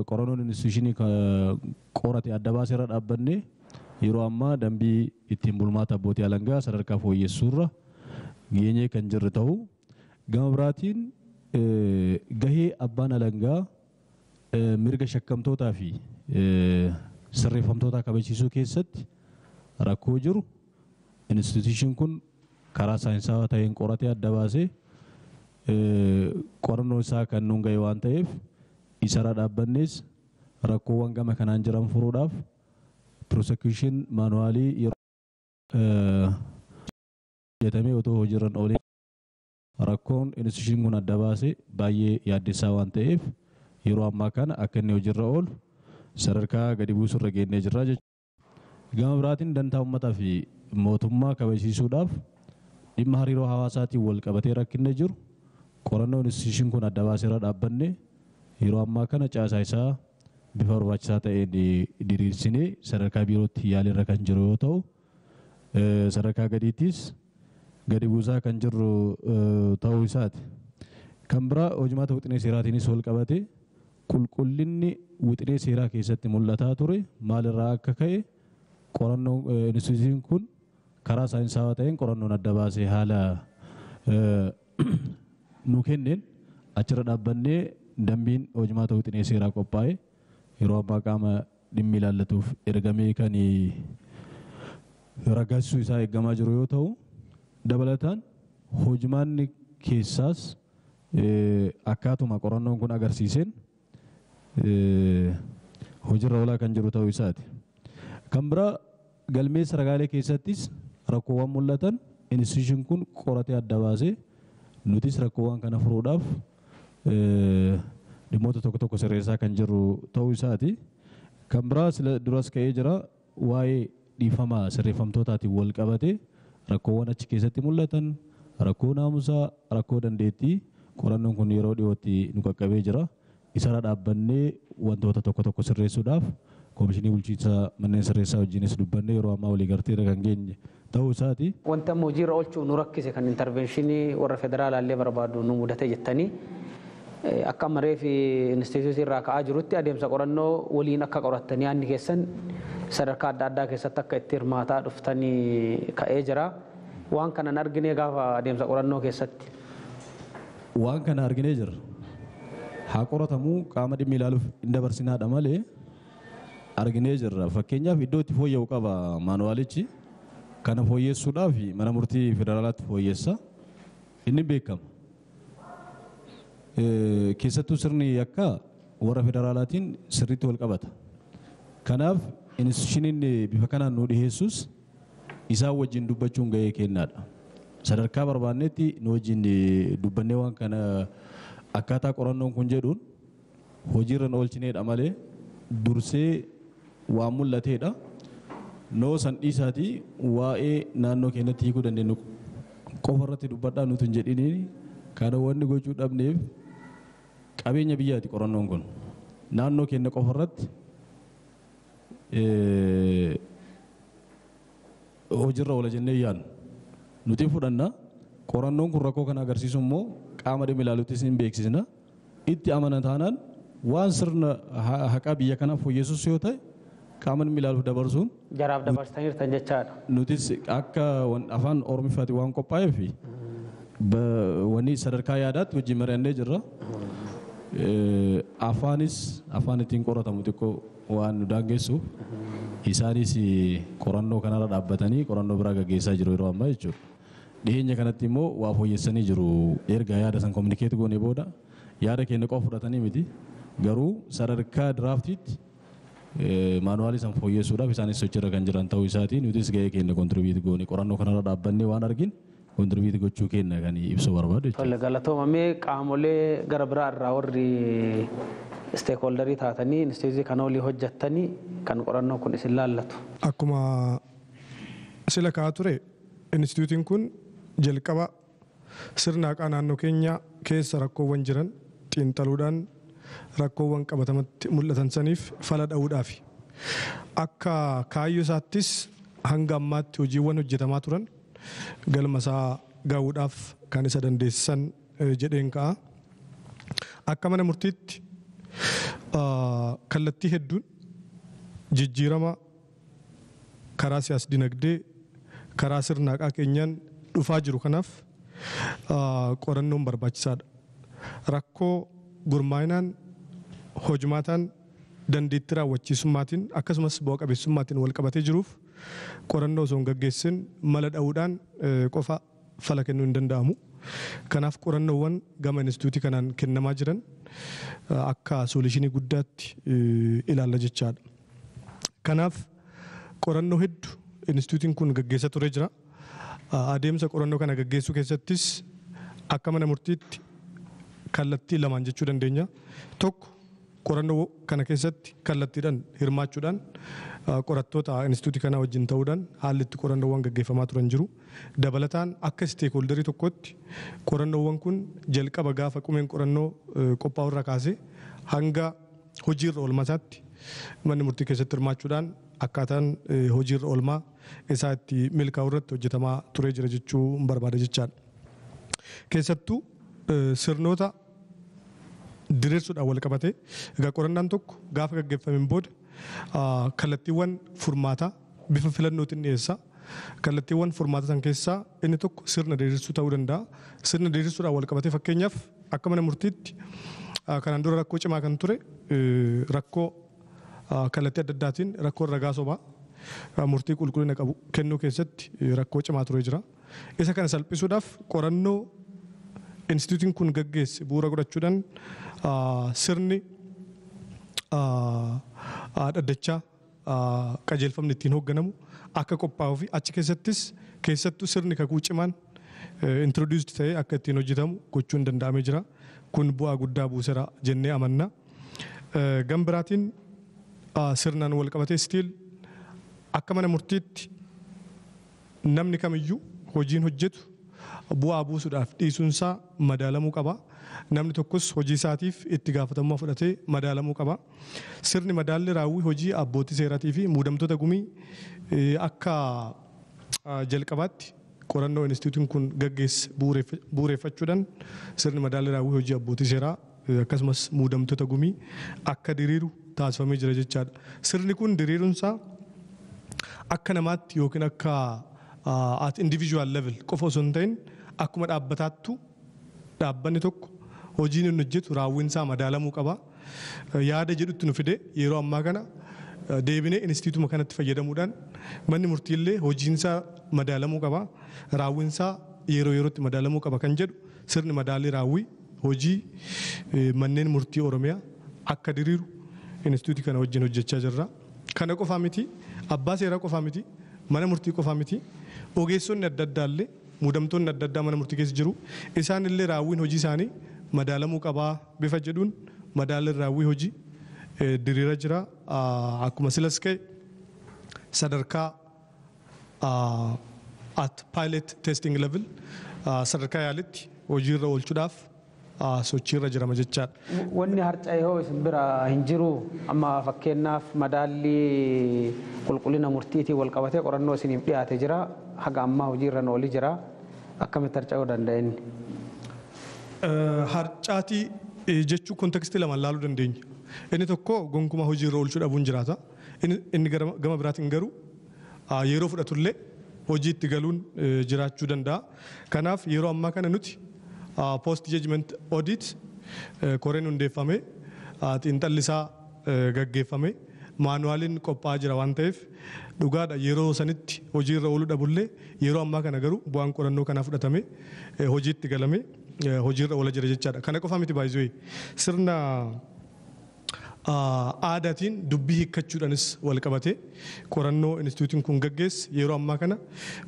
qorannoon institutionii qorate adda baasee irra dhaabbannee yeroo ammaa dambii ittiin bulmaata abbootii alangaa sadarkaa fooyyessuurra geenyee kan jirru ta'u gama biraatiin gahee abbaan alangaa mirga shakkamtootaa fi sirreeffamtootaa kabachiisuu keessatti rakkoo jiru institution kun karaa saayinsaawaa ta'een qoratee adda baasee qorannoo isaa kan nuun gahe waan ta'eef isarra dhaabbannees rakkoowwan gama kanaan jiran furuudhaaf prosecution manuwaalii yeroo hojjetamee otoo hojiirra oolee rakkoon institution kun adda baase baay'ee yaaddessaa waan ta'eef yeroo ammaa kana akka inni hojiirra oolu sadarkaa gadi buusurra geennee jirra jechuudha. Gama biraatiin dantaa uummataa fi mootummaa kabachiisuudhaaf dhimma hariiroo hawaasaatiin wal qabatee rakkinni jiru qorannoo institution kun adda baaseerra dhaabbanne yeroo ammaa kana caasaa isaa bifa barbaachisaa ta'een diriirsinee sadarkaa biirootti yaaliirra kan jiru yoo ta'u sadarkaa gadiittis gadi buusaa kan jirru ta'uu isaati. Kan biraa hojimaata wixinee seeraatiinis wal qabate qulqullinni wixinee seeraa keessatti mul'ataa ture maalirraa akka ka'e qorannoo instituutiin kun karaa saayinsaawaa ta'een qorannoon adda baasee haala nu kenneen achirra dhaabbannee dambiin hojimaata wixinee seeraa qophaa'e yeroo ammaa qaama dhimmi ilaallatuuf ergamee kan raggaasisuu isaa eeggamaa jiru yoo ta'u dabalataan hojimaanni keessaas akkaatuma qorannoon kun agarsiiseen hojiirra oolaa kan jiru ta'uu isaati. Kan biraa galmeessa ragaalee keessattis rakkoowwan mul'atan institution kun qoratee adda baasee nutis rakkoowwan kana furuudhaaf dhimmoota tokko tokko sirreessaa kan jirru ta'uu isaati. Kan biraa duras ka'ee jira waa'ee dhiifama sirreeffamtootaatiin wal qabate rakkoowwan achi keessatti mul'atan rakkoo naamusaa rakkoo dandeettii qorannoon kun yeroo dhiyootti nu qaqqabee jira. Isarra dhaabbannee wantoota tokko tokko sirreessuudhaaf koomishinii bulchiinsa manneen sirreessaa wajjinis dubbannee yeroo ammaa waliigaltee irra kan geenye ta'uu isaati. Wanta amma hojiirra oolchuuf nu rakkise kan intervenshinii warra federaalaallee barbaadu nu mudate jettanii akka amma reefi instituutii irraa ka'aa jirutti adeemsa qorannoo waliin akka qorattanii yaadni keessan sadarkaa adda addaa keessatti akka itti hirmaataa dhuftanii ka'ee jira. Waan kana hin argine gaafa adeemsa qorannoo keessatti. Waan kana arginee jirra. Haa qoratamuu qaama dhimmi ilaaluuf hin dabarsinaadha malee arginee jirra. Fakkeenyaaf iddoo itti fooyya'u qaba maanuwaalichi. Kana fooyyessuudhaaf mana murtii federaalaatti fooyyessa. Inni beekama. Keessattuu sirni yakkaa warra federaalaatiin sirriitti wal qabata. Kanaaf institushiniin bifa kanaan nu dhiheessus isaan wajjin dubbachuun gahee kennaadha. Sadarkaa barbaannetti nu wajjin dubbannee waan kana akkaataa qorannoon kun jedhuun hojiirra nu oolchineedha malee dursee waan mul'ateedha. Noo san dhiisaatii waa'ee naannoo keenyatti hiikuu dandeenyu qofa irratti dubbadhaa nuti hin jedhiniin kana wanni gochuu dhabneef qabeenya biyyaati qorannoon kun. Naannoo keenya qofa irratti hojiirra oola jennee yaadnu. Nuti fudhanna qorannoon kun rakkoo kana agarsiisu immoo qaama dhimmi ilaaluuttis hin beeksisna. Itti amana taanaan waan sirna haqaa biyya kanaa fooyyessus yoo ta'e qaama dhimmi ilaaluuf dabarsuun jaraaf dabarsitaniirtan jechaadha. Nutis akka afaan Oromiffaatti waan qophaa'eef wanni sadarkaa yaadaatti wajjin mari'annee jirra. Afaanis afaan ittiin qoratamu xiqqoo waan nu daangessuuf isaanis qorannoo kanarra dhaabbatanii qorannoo biraa gaggeessaa jiru yeroo ammaa jechuudha. Dhiyeenya kanatti immoo waa fooyyessanii jiru erga yaada san kominikeet goonee booda yaada keenya qofa fudhatanii miti garuu sadarkaa diraaftiitti maanuwaalii san fooyyessuudhaaf isaanis sochiirra kan jiran ta'uu isaatiin nutis gahee keenya kontribiit goone qorannoo kanarra dhaabbannee waan argin kontribiit gochuu keenya kan ibsuu barbaadu jechuudha. Tole galatoomamee qaamolee gara biraa irraa warri isteekhooldarii taatanii instituutii kana olii hojjettanii kan qorannoo kun isin laallatu. Akkuma sila ka'aa ture instituutiin kun jalqaba sirna haqaa naannoo keenya keessa rakkoowwan jiran xiinxaluudhaan rakkoowwan qabatamatti mul'atan saniif fala dha'uudhaafi. Akka kaayyoo isaattis hanga ammaatti hojiiwwan hojjetamaa turan galma isaa gahuudhaaf kan isa dandeessisan jedheen ka'a. Akka mana murtiitti kallattii hedduun jijjiirama karaa siyaas dinagdee karaa sirna haqaa keenyaan dhufaa jiru kanaaf qorannoon barbaachisaadha. Rakkoo gurmaa'inaan hojmaataan dandeettii raawwachiisummaatiin akkasumas bu'a qabeessummaatiin wal qabatee jiruuf qorannoo osoo hin gaggeessin mala dha'uudhaan qofa fala kennuu hin danda'amu. Kanaaf qorannoowwan gama inistituutii kanaan kennamaa jiran akka soolishinii guddaatti ilaalla jechaadha. Kanaaf qorannoo hedduu inistituutiin kun gaggeessa ture jira. Adeemsa qorannoo kana gaggeessuu keessattis akka mana murtiitti kallattii lamaan jechuu dandeenya. Tokko qorannoo kana keessatti kallattiidhaan hirmaachuudhaan qorattoota inistituutii kanaa wajjin ta'uudhaan haalli itti qorannoowwan gaggeeffamaa turan jiru. Dabalataan akka isteekhooldarii tokkotti qorannoowwan kun jalqaba gaafa qumeen qorannoo qophaa'u irraa kaasee hanga hojiirra oolmasaatti manni murtii keessatti hirmaachuudhaan akkaataan hojiirra oolmaa isaa itti milkaa'u irratti hojjetamaa turee jira jechuu barbaada jechaadha. Keessattuu sirnoota diriirsuudhaan wal qabate egaa qorannaan tokko gaafa gaggeeffameen booda kallattiiwwan furmaataa bifa filannootiin dhiyeessa. Kallattiiwwan furmaataa san keessaa inni tokko sirna diriirsuu ta'uu danda'a. Sirna diriirsuudhaan wal qabatee fakkeenyaaf akka mana murtiitti kanaan dura rakkoo cimaa kan ture rakkoo kallattii adda addaatiin rakkoo ragaa sobaa murtii qulqullina qabu kennuu keessatti rakkoo cimaa ture jira. Isa kana salphisuudhaaf qorannoo instituutiin kun gaggeesse bu'uura godhachuudhaan sirni dhaddachaa qajeelfamni ittiin hoogganamu akka qophaa'uu fi achi keessattis keessattuu sirni kakuu cimaan introduused ta'ee akka ittiin hojjetamu gochuun danda'amee jira. Kun bu'aa guddaa buuseera jennee amanna. Gam biraatiin sirnaan wal qabatee stiil akka mana murtiitti namni kamiyyuu hojiin hojjetu bu'aa buusuudhaaf dhiisuunsaa madaalamuu qaba. Namni tokkos hojii isaatiif itti gaafatamummaa fudhatee madaalamuu qaba. Sirni madaalli raawwii hojii abbootii seeraatii fi muudamtoota gumii akka jalqabaatti qorannoo inistituutiin kun gaggeesse bu'uureffachuudhaan sirni madaalli raawwii hojii abbootii seeraa akkasumas muudamtoota gumii akka diriiru taasifamee jira jechaadha. Sirni kun diriiruunsaa akka namaatti yookiin akka at individual level qofa osoo hin ta'in akkuma dhaabbataattu dhaabbanni tokko hojiin inni hojjetu raawwiinsaa madaalamuu qaba. Yaada jedhutti nu fide yeroo ammaa kana deebinee inistituutuma kanatti fayyadamuudhaan manni murtiillee hojiinsaa madaalamuu qaba. Raawwiinsaa yeroo yerootti madaalamuu qaba kan jedhu sirni madaalii raawwii hojii manneen murtii Oromiyaa akka diriiru inistituutii kana wajjin hojjechaa jirra. Kana qofaa miti, abbaa seeraa qofaa miti, mana murtii qofaa miti, ogeessonni adda addaa illee muudamtoonni adda addaa mana murtii keessa jiru. Isaan illee raawwiin hojii isaanii madaalamuu qabaa bifa jedhuun madaalli raawwii hojii diriira jira. Akkuma silas ka'e sadarkaa at pilot testing level sadarkaa yaalitti hojiirra oolchuudhaaf sochiirra jirama jechaadha. Wanni harca'e hoo isin bira hin jiru amma fakkeenyaaf madaallii qulqullina murtiitiin wal qabatee qorannoo isiniif dhiyaate jira haga ammaa hojiirra oolii jira akkamitti harca'uu danda'a inni? Harcaatii jechuu kontekstii lamaan laaluu dandeenya. Inni tokko gonkumaa hojiirra oolchuu dhabuun jiraata. Inni gama biraatiin garuu yeroo fudhatullee hojiitti galuun jiraachuu danda'a. Kanaaf yeroo ammaa kana nuti post judgment audit koreen hundeeffame xiinxalli isaa gaggeeffame maanuwaaliin qophaa'aa jira waan ta'eef dhugaadha yeroo sanitti hojiirra ooluu dhabullee yeroo ammaa kana garuu bu'aan qorannoo kanaa fudhatame hojiitti galame hojiirra oola jira jechaadha. Kana qofa miti baay'isuu sirna aadaatiin dubbii hiikkachuudhaanis wal qabate qorannoo inistituutiin kun gaggeesse yeroo ammaa kana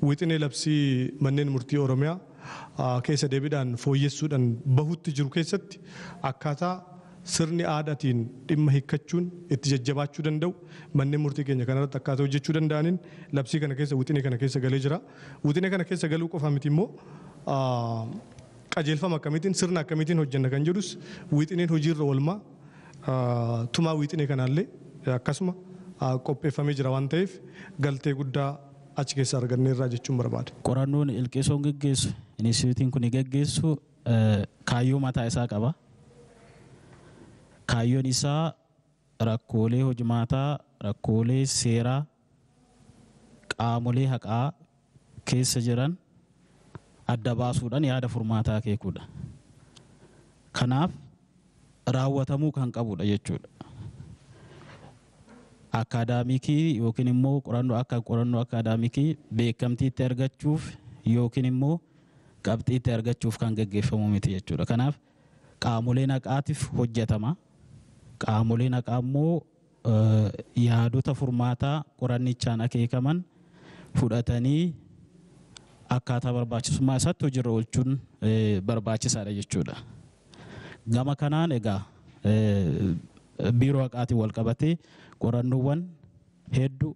wixinee labsii manneen murtii Oromiyaa keessa deebiidhaan fooyyessuudhaan bahutti jiru keessatti akkaataa sirni aadaatiin dhimma hiikkachuun itti jajjabaachuu danda'u manneen murtii keenya kanarratti akkaataa hojjechuu danda'aniin labsii kana keessa wixinee kana keessa galee jira. Wixinee kana keessa galuu qofa miti immoo qajeelfama akkamiitiin sirna akkamiitiin hojjenna kan jedhus wixineen hojiirra oolmaa tumaa wixinee kanaallee akkasuma qopheeffamee jira waan ta'eef galtee guddaa achi keessa arganneerraa jechuun barbaada. Qorannoon Ilqeessoon geggeessu, inistituutiin kun geggeessu kaayyoo mataa isaa qaba. Kaayyoon isaa rakkoolee hojimaataa, rakkoolee seeraa, qaamolee haqaa keessa jiran adda baasuudhaan yaada furmaataa akeekuudha. Kanaaf raawwatamuu kan qabudha jechuudha. Akaadaamikii yookiin immoo qorannoo akka qorannoo akaadaamikii beekamtiitti argachuuf yookiin immoo qabxiitti argachuuf kan geggeeffamu miti jechuudha. Kanaaf qaamoleen haqaatiif hojjetama. Qaamoleen haqaa immoo yaadota furmaataa qorannichaan akeekaman fudhatanii akkaataa barbaachisummaa isaatti hojiirra oolchuun barbaachisaadha jechuudha. Gama kanaan egaa biiroo haqaatiin wal qabatee qorannoowwan hedduu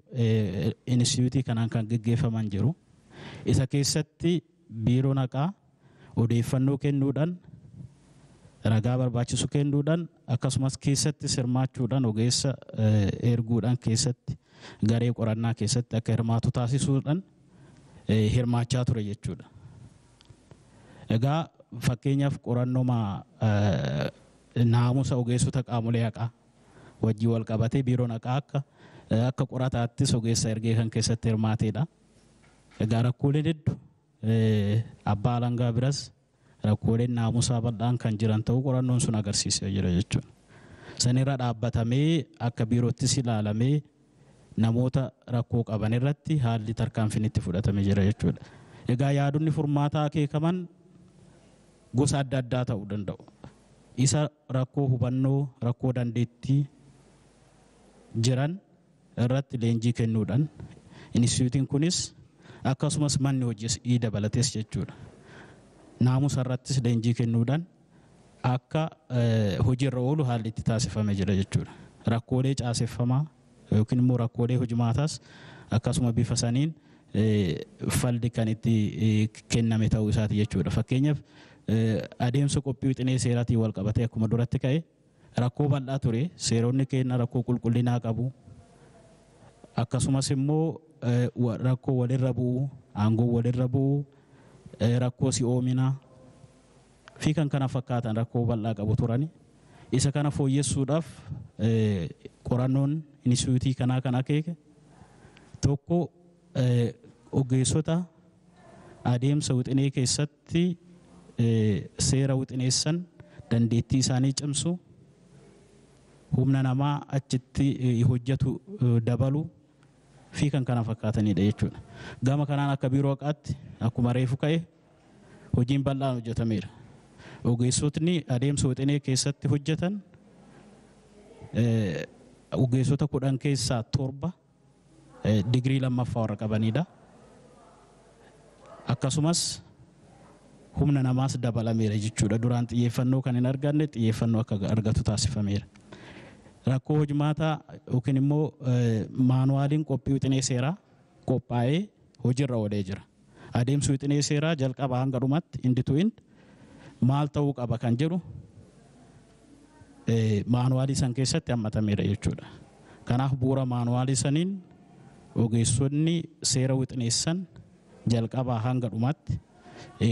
inistituutii kanaan kan geggeeffaman jiru. Isa keessatti biiroon haqaa odeeffannoo kennuudhaan, ragaa barbaachisu kennuudhaan, akkasumas keessatti hirmaachuudhaan ogeessa erguudhaan keessatti garee qorannaa keessatti akka hirmaatu taasisuudhaan hirmaachaa ture jechuudha. Egaa fakkeenyaaf qorannoo naamusa ogeessota qaamolee haqaa wajjin wal qabatee biiroon haqaa akka qorataattis ogeessa ergee kan keessatti hirmaateedha. Egaa rakkooleen hedduu abbaa alangaa biras rakkooleen naamusaa bal'aan kan jiran ta'uu qorannoon sun agarsiisee jira jechuudha. Sanirra dhaabbatamee akka biiroottis ilaalamee namoota rakkoo qaban irratti haalli tarkaanfiin itti fudhatamee jira jechuudha. Egaa yaadonni furmaataa akeekaman gosa adda addaa ta'uu danda'u. Isa rakkoo hubannoo, rakkoo dandeettii jiran irratti leenjii kennuudhaan inistituutiin kunis akkasumas manni hojii dabalatees jechuudha. Naamusa irrattis leenjii kennuudhaan akka hojiirra oolu haalli itti taasifamee jira jechuudha. Rakkoolee caaseffamaa yookiin immoo rakkoolee hojimaataas akkasuma bifa saniin falli kan itti kenname ta'uu isaati jechuudha. Fakkeenyaaf adeemsa qophii wixinee seeraatiin wal qabatee akkuma duratti ka'e rakkoo bal'aa ture. Seeronni keenya rakkoo qulqullinaa qabu. Akkasumas immoo rakkoo walirra bu'uu, aangoo walirra bu'uu, rakkoo si'oominaa fi kan kana fakkaatan rakkoo bal'aa qabu turani. Isa kana fooyyessuudhaaf qorannoon inistituutii kanaa kan akeeke tokko ogeessota adeemsa wixinee keessatti seera wixineessan dandeettii isaanii cimsu, humna namaa achitti hojjetu dabalu fi kan kana fakkaatanidha jechuudha. Gama kanaan akka biiroo haqaatti akkuma reefu ka'e hojiin bal'aan hojjetameera. Ogeessotni adeemsa wixinee keessatti hojjetan ogeessota 10 keessaa 7 digirii lammaffaa warra qabanidha. Akkasumas humna namaas dabalameera jechuudha. Duraan xiyyeeffannoo kan hin arganne xiyyeeffannoo akka argatu taasifameera. Rakkoo hojimaataa yookiin immoo maanuwaaliin qophii wixinee seeraa qophaa'ee hojiirra oolee jira. Adeemsi wixinee seeraa jalqaba hanga dhumaatti end to end maal ta'uu qaba kan jedhu maanuwaalii san keessatti hammatameera jechuudha. Kanaaf bu'uura maanuwaalii saniin ogeessonni seera wixineessan jalqabaa hanga dhumaatti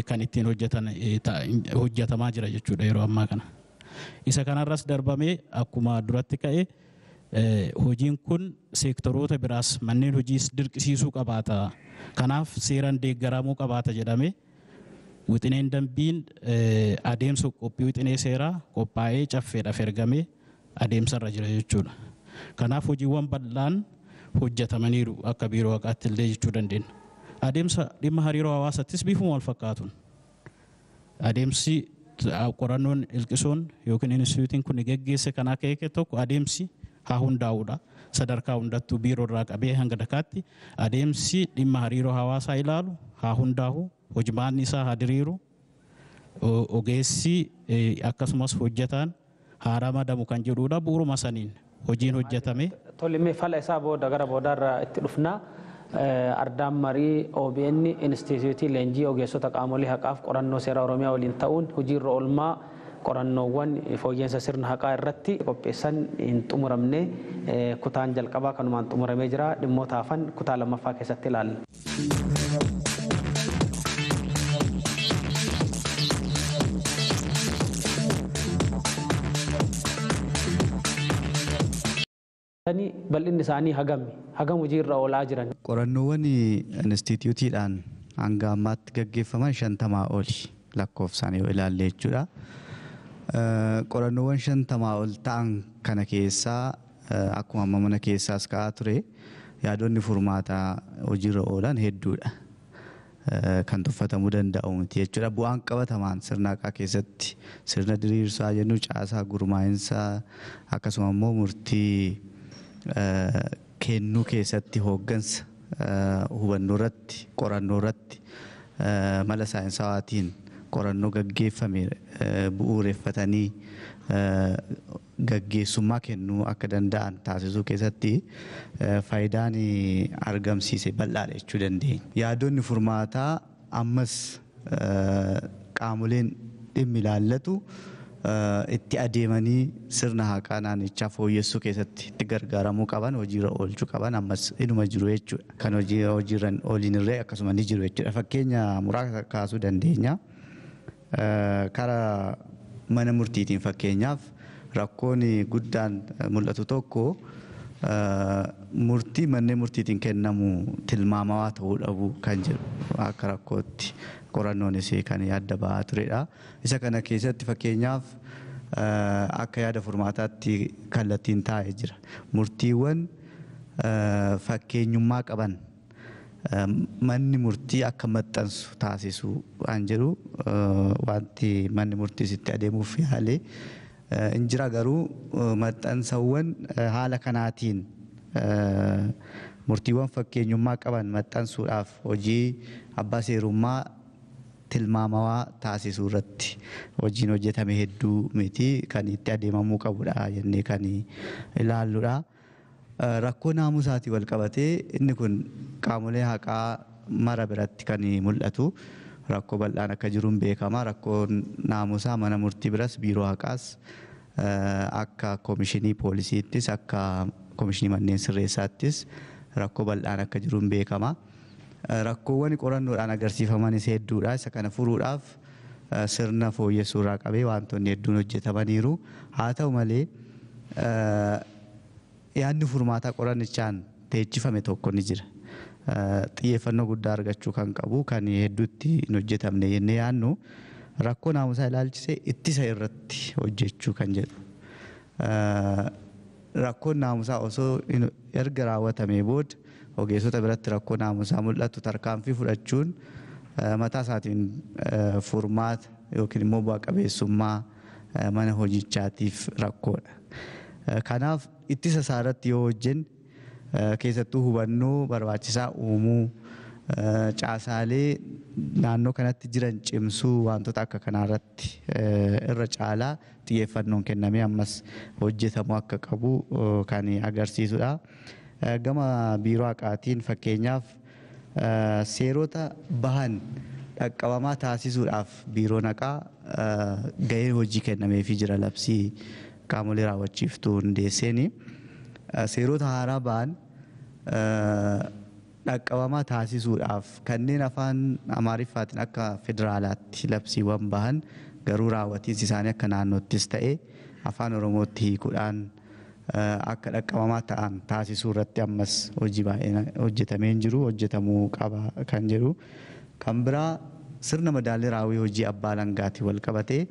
kan ittiin hojjetamaa jira jechuudha yeroo ammaa kana. Isa kanarras darbamee akkuma duratti ka'e hojiin kun seektoroota biraas manneen hojiis dirqisiisuu qabaata. Kanaaf seeraan deeggaramuu qabaata jedhamee wixineen dambiin adeemsa qophii wixinee seeraa qophaa'ee caffeedhaaf ergamee adeemsarra jira jechuudha. Kanaaf hojiiwwan bal'aan hojjetamaniiru akka biiroo haqaatti illee jechuu dandeenya. Adeemsa dhimma hariiroo hawaasattis bifuma wal fakkaatuun adeemsi qorannoon ilqisoon yookiin inistituutiin kun geggeesse kan akeeke tokko adeemsi haa hundaa'uudha. Sadarkaa hundattuu biiroo irraa qabee hanga dakaatti adeemsi dhimma hariiroo hawaasaa ilaalu haa hundaa'u, hojimaanni isaa haa diriiru, ogeessi akkasumas hojjetaan haa ramadamu kan jedhudha. Bu'uuruma saniin hojiin hojjetame. Tole, fala isaa booda gara boodaarra itti dhufna. Ardaan marii OBN Inistituutii Leenjii Ogeessota Qaamolee Haqaaf Qorannoo Seeraa Oromiyaa waliin ta'uun hojiirra oolmaa qorannoowwan fooyya'insa sirna haqaa irratti qopheessan hin xumuramne, kutaan jalqabaa kanumaan xumuramee jira. Dhimmoota hafan kutaa lammaffaa keessatti ilaalla. Bal'inni isaanii hagami? Hagam hojiirra oolaa jiran? Qorannoowwan inistituutiidhaan hanga ammaatti gaggeeffaman 50 oli lakkoofsaan yoo ilaalle jechuudha. Qorannoowwan 50 ol ta'an kana keessaa akkuma amma mana keessaas ka'aa ture yaadonni furmaataa hojiirra oolan hedduudha. Kan tuffatamuu danda'u miti jechuudha. Bu'aan qabatamaan sirna haqaa keessatti sirna diriirsaa jennu caasaa gurmaa'insaa akkasuma immoo murtii kennuu keessatti hooggansa hubannoo irratti qorannoo irratti mala saayinsawaatiin qorannoo gaggeeffame bu'uureffatanii gaggeessummaa kennuu akka danda'an taasisuu keessatti faayidaan argamsiise bal'aadha jechuu dandeenya. Yaadonni furmaataa ammas qaamoleen dhimmi ilaallatu itti adeemanii sirna haqaa naannichaa fooyyessuu keessatti itti gargaaramuu qaban hojiirra oolchuu qaban ammas inuma jiru jechuudha. Kan hojiirra ooliin irree akkasuma ni jiru jechuudha. Fakkeenya muraasa kaasuu dandeenya. Karaa mana murtiitiin fakkeenyaaf rakkoon guddaan mul'atu tokko murtii manneen murtiitiin kennamu tilmaamawaa ta'uu dhabuu kan jedhu akka rakkootti qorannoonis kan adda ba'aa turedha. Isa kana keessatti fakkeenyaaf akka yaada furmaataatti kallattiin taa'ee jira. Murtiiwwan fakkeenyummaa qaban manni murtii akka maxxansu taasisuu waan jedhu wanti manni murtiis itti adeemuuf yaale injira garuu maxxansawwan haala kanaatiin murtiiwwan fakkeenyummaa qaban maxxansuudhaaf hojii abbaa seerummaa tilmaamawaa taasisuu irratti hojiin hojjetame hedduu miti kan itti adeemamuu qabudha jennee kan ilaalludha. Rakkoo naamusaatiin wal qabatee inni kun qaamolee haqaa mara biratti kan mul'atu. Rakkoo bal'aan akka jiruun beekama. Rakkoon naamusaa mana murtii biras biiroo haqaas akka koomishinii poolisiittis akka koomishinii manneen sirreessaattis rakkoo bal'aan akka jiruun beekama. Rakkoowwan qorannoodhaan agarsiifamanis hedduudha. Isa kana furuudhaaf sirna fooyyessuu irraa qabee wantoonni hedduun hojjetamaniiru. Haa ta'u malee yaadni furmaataa qorannichaan teechifame tokko ni jira. Xiyyeeffannoo guddaa argachuu kan qabu kan hedduutti hin hojjetamne jennee yaadnu rakkoo naamusaa ilaalchisee ittisa irratti hojjechuu kan jedhu. Rakkoon naamusaa osoo erga raawwatamee booda ogeessota biratti rakkoo naamusaa mul'atu tarkaanfii fudhachuun mataa isaatiin furmaata yookiin immoo bu'a qabeessummaa mana hojichaatiif rakkoodha. Kanaaf ittisa isaa irratti yoo hojjenne keessattuu hubannoo barbaachisaa uumuu caasaalee naannoo kanatti jiran cimsuu wantoota akka kanaa irratti irra caalaa xiyyeeffannoon kennamee ammas hojjetamuu akka qabu kan agarsiisudha. Gama biiroo haqaatiin fakkeenyaaf seerota bahan dhaqqabamaa taasisuudhaaf biiroon haqaa gahee hojii kennameefii jira labsii qaamolee raawwachiiftuu hundeesseeni. Seerota haaraa bahan dhaqqabamaa taasisuudhaaf kanneen afaan Amaariffaatiin akka federaalaatti labsiiwwan bahan garuu raawwatiinsi isaanii akka naannoottis ta'e afaan Oromootti hiikuudhaan akka dhaqqabamaa ta'an taasisuu irratti ammas hojii baay'een hojjetamee hin jiru hojjetamuu qaba kan jedhu. Kan biraa sirna madaallii raawwii hojii abbaa alangaatiin wal qabatee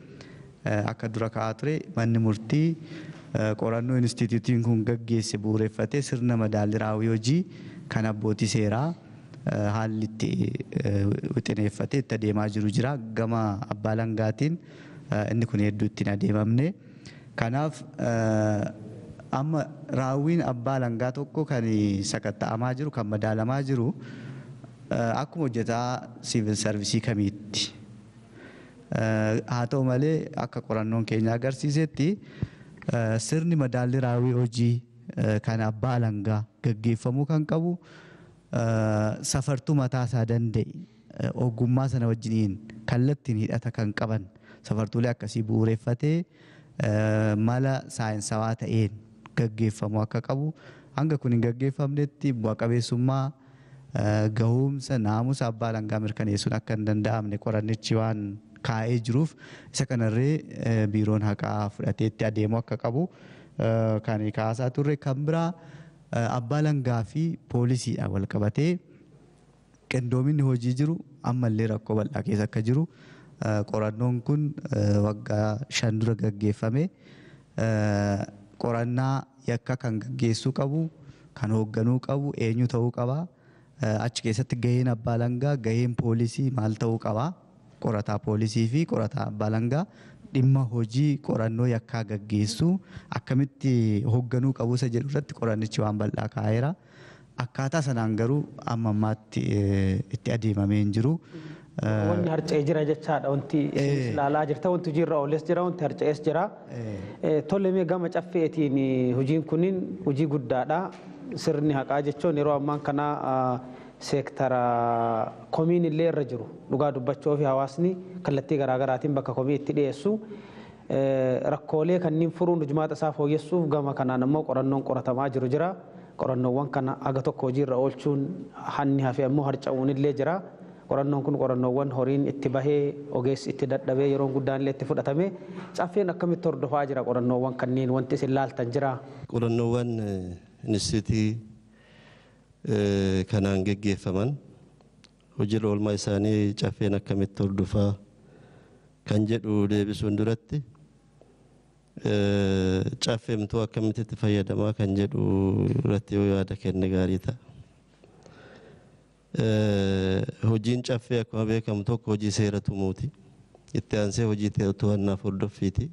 akka dura ka'aa ture manni murtii qorannoo inistituutiin kun gaggeesse bu'uureffatee sirna madaallii raawwii hojii kan abbootii seeraa haalli itti wixineeffatee itti adeemaa jiru jira. Gama abbaa alangaatiin inni kun hedduu ittiin adeemamne. Kanaaf amma raawwiin abbaa alangaa tokko kan sakatta'amaa jiru kan madaalamaa jiru akkuma hojjetaa siivil sarvisii kamiitti. Haa ta'u malee akka qorannoon keenya agarsiisetti sirni madaallii raawwii hojii kan abbaa alangaa gaggeeffamuu kan qabu safartuu mataa isaa danda'e ogummaa sana wajjiniin kallattiin hidhata kan qaban safartuulee akkasii bu'uureffatee mala saayinsawaa ta'een gaggeeffamuu akka qabu hanga kun hin gaggeeffamnetti bu'a qabeessummaa gahuumsa naamusa abbaa alangaa mirkaneessuun akka hin danda'amne qorannichi waan kaa'ee jiruuf isa kanarree biiroon haqaa fudhatee itti adeemuu akka qabu kan kaasaa turre. Kan biraa abbaa alangaa fi poolisiidhaan wal qabatee qindoominni hojii jiru ammallee rakkoo bal'aa keessa akka jiru qorannoon kun waggaa 5 dura gaggeeffame. Qorannaa yakka kan gaggeessuu qabu, kan hoogganuu qabu eenyu ta'uu qaba, achi keessatti gaheen abbaa alangaa, gaheen poolisii maal ta'uu qaba, qorataa poolisii fi qorataa abbaa alangaa dhimma hojii qorannoo yakkaa gaggeessuu akkamitti hoogganuu qabu isa jedhu irratti qorannichi waan bal'aa kaa'eera. Akkaataa sanaan garuu amma ammaatti itti adeemamee hin jiru. Wanni harca'ee jira jechaadha. Wanti isinis ilaalaa jirta, wanti hojiirra ooles jira, wanti harca'ees jira. Tole, mee gama caffeetiin hojiin kunin hojii guddaadha. Sirni haqaa jechuun yeroo ammaan kana seektara komiin illee irra jiru. Dhugaa dubbachuu fi hawaasni kallattii garaagaraatiin bakka komii itti dhiyeessu. Rakkoolee kanneen furuun hojmaata isaa fooyyessuuf gama kanaan immoo qorannoon qoratamaa jiru jira. Qorannoowwan kana haga tokko hojiirra oolchuun hanni hafe ammoo harca'uun illee jira. Qorannoon kun qorannoowwan horiin itti bahee, ogeessi itti dadhabee, yeroon guddaan illee itti fudhatame. Caffeen akkamitti hordofaa jira qorannoowwan kanneen, wanti isin laaltan jira? Qorannoowwan inistituutii kanaan geggeeffaman hojiirra oolmaa isaanii caffeen akkamitti hordofaa kan jedhu deebisuun duratti caffeemtuu akkamitti itti fayyadamaa kan jedhu irratti yoo yaada kenne gaarii ta'a. Hojiin caffee akkuma beekamu tokko hojii seera tumuuti. Itti aansee hojii to'annaaf hordoffiiti.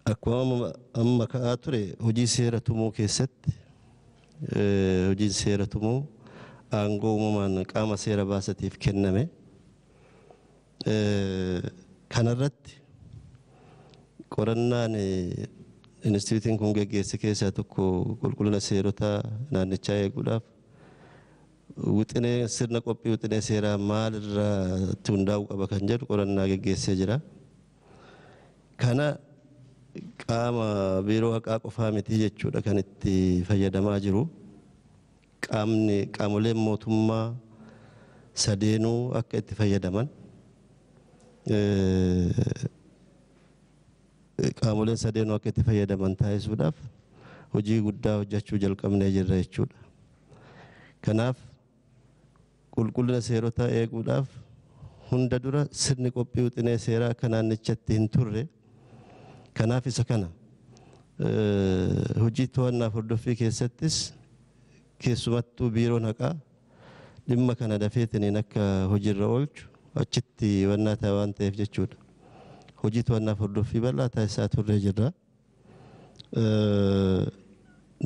Akkuma amma ka'aa ture, hojii seera tumuu keessatti hojiin seera tumuu aangoo uumamaan qaama seera baasatiif kenname. Kanarratti qorannaan inistituutiin kun geggeesse keessaa tokko qulqullina seerotaa naannichaa eeguudhaaf wixinee sirna qophii wixinee seeraa maal irratti hundaa'uu qaba kan jedhu qorannaa geggeessee jira. Kana qaama biiroo haqaa qofaa miti jechuudha kan itti fayyadamaa jiru. Qaamni qaamoleen mootummaa sadeenuu akka itti fayyadaman, qaamoleen sadeenuu akka itti fayyadaman taasisuudhaaf hojii guddaa hojjechuu jalqabnee jirra jechuudha. Kanaaf qulqullina seerotaa eeguudhaaf hunda dura sirni qophii wixinee seeraa akka naannichatti hin turre. Kanaaf isa kana hojii to'annaaf hordoffii keessattis keessumattuu biiroon haqaa dhimma kana dafeetiniin akka hojiirra oolchu achitti wannaa ta'e waan ta'eef jechuudha. Hojii to'annaaf hordoffii bal'aa taasisaa turree jirra.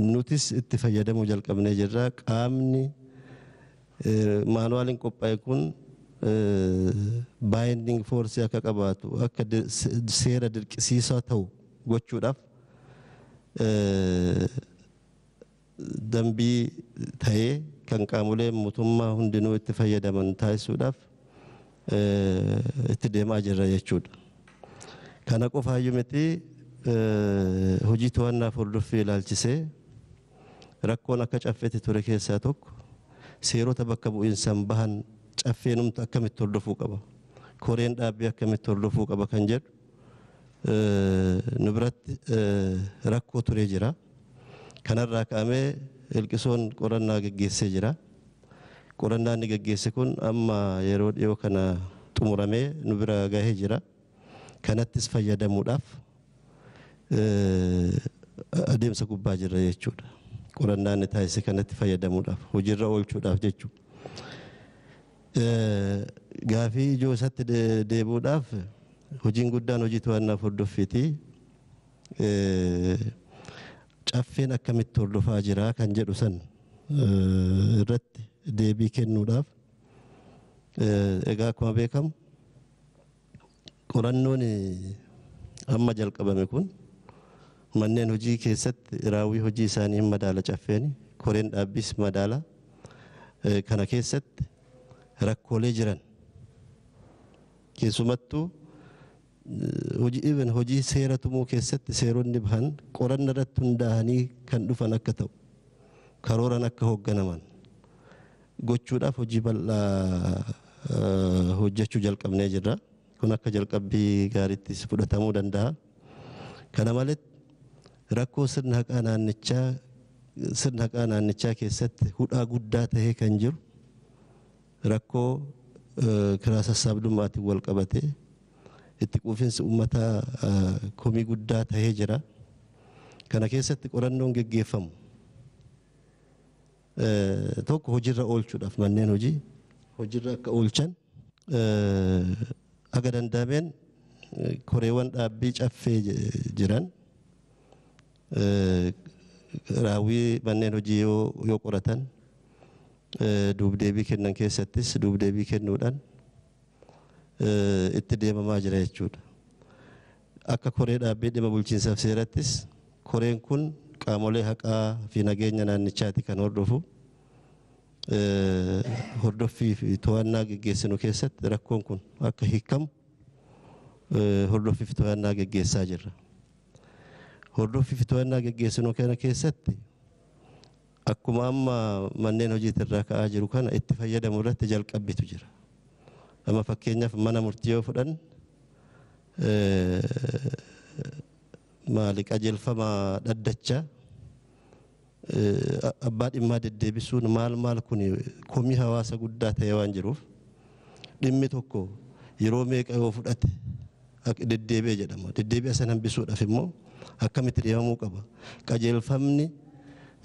Nutis itti fayyadamuu jalqabnee jirra. Qaamni maanuwaaliin qophaa'e kun binding force akka qabaatu, akka seera dirqisiisaa ta'u gochuudhaaf dambii ta'ee kan qaamoleen mootummaa hundinuu itti fayyadaman taasisuudhaaf itti deemaa jirra jechuudha. Kana qofaayyuu miti, hojii to'annaaf hordoffii ilaalchisee rakkoon akka caffeetti ture keessaa tokko seerota bakka bu'iinsaan bahan caffeenumtu akkamitti hordofuu qaba, koreen dhaabbii akkamitti hordofuu qaba kan jedhu nu biratti rakkoo turee jira. Kanarraa ka'amee ilqisoon qorannaa geggeessee jira. Qorannaan inni geggeesse kun amma yeroo dhiyoo kana xumuramee nu bira gahee jira. Kanattis fayyadamuudhaaf adeemsa gubbaa jirra jechuudha. Qorannaan inni taasise kanatti fayyadamuudhaaf hojiirra oolchuudhaaf jechuudha. Gaafii ijoo isaatti deebi'uudhaaf hojiin guddaan hojii to'annaaf hordoffiiti. Caffeen akkamitti hordofaa jira kan jedhu san irratti deebii kennuudhaaf, egaa akkuma beekamu qorannoon amma jalqabame kun manneen hojii keessatti raawwii hojii isaanii hin madaala caffeen, koreen dhaabbiis madaala. Kana keessatti rakkoolee jiran, keessumattuu hojii even hojii seera tumuu keessatti seeronni bahan qoranna irratti hundaa'anii kan dhufan akka ta'u, karooran akka hoogganaman gochuudhaaf hojii bal'aa hojjechuu jalqabnee jirra. Kun akka jalqabbii gaariittis fudhatamuu danda'a. Kana malee rakkoo sirna haqaa naannichaa sirna haqaa naannichaa keessatti hudhaa guddaa tahee kan jiru rakkoo kiraa sassaabdummaatiin wal qabatee itti quufinsi uummataa komii guddaa tahee jira. Kana keessatti qorannoon geggeeffamu tokko hojiirra oolchuudhaaf manneen hojii hojiirra akka oolchan haga danda'ameen koreewwan dhaabbii caffee jiran raawwii manneen hojii yoo qoratan duubdeebii kennan keessattis duubdeebii kennuudhaan itti deemamaa jira jechuudha. Akka koree dhaabbii dhimma bulchiinsaaf seerattis koreen kun qaamolee haqaa fi nageenya naannichaati kan hordofu. Hordoffii fi to'annaa geggeessinu keessatti rakkoon kun akka hiikamu hordoffii fi to'annaa geggeessaa jirra. Hordoffii fi to'annaa geggeessinu kana keessatti akkuma amma manneen hojiitirraa ka'aa jiru kana itti fayyadamu irratti jalqabbitu jira. Amma fakkeenyaaf mana murtii yoo fudhan maali qajeelfama dhaddachaa abbaa dhimmaa deddeebisuun maal maal kun komii hawaasa guddaa ta'e waan jiruuf dhimmi tokko yeroo meeqa yoo fudhate deddeebi'e jedhama. Deddeebi'a sana hambisuudhaaf immoo akkamitti deemamuu qaba. Qajeelfamni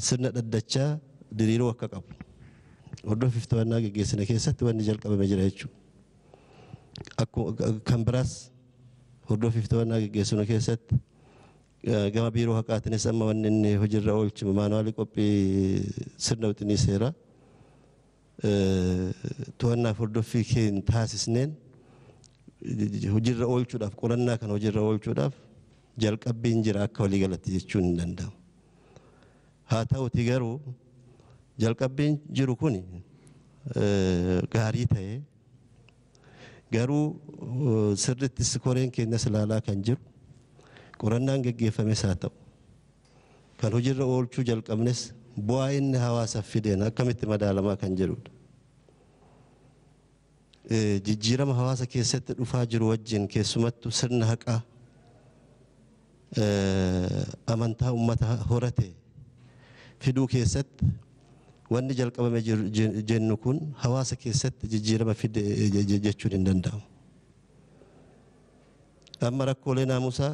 sirna dhaddachaa diriiruu akka qabu. Hordoffii fi to'annaa geggeessine keessatti wanni jalqabame jira jechuudha. Kan biraas hordoffii fi to'annaa geggeessinu keessatti gama biiroo haqaatiinis amma wanni inni hojiirra oolchu maanuwaalii qophii sirna wixinii seeraa to'annaa fi hordoffii keenya taasisneen hojiirra oolchuudhaaf qorannaa kana hojiirra oolchuudhaaf jalqabbiin jira akka waliigalatti jechuun hin danda'amu. Haa ta'uti garuu jalqabbiin jiru kun gaarii ta'ee garuu sirrittis koreen keenyas ilaalaa kan jiru qorannaan geggeeffames haa ta'u kan hojiirra oolchuu jalqabnes bu'aa inni hawaasaaf fideen akkamitti madaalamaa kan jedhudha. Jijjiirama hawaasa keessatti dhufaa jiru wajjin keessumattuu sirna haqaa amantaa uummata horate fiduu keessatti wanni jalqabame jennu kun hawaasa keessatti jijjiirama fide jechuun hin danda'amu. Amma rakkoolee naamusaa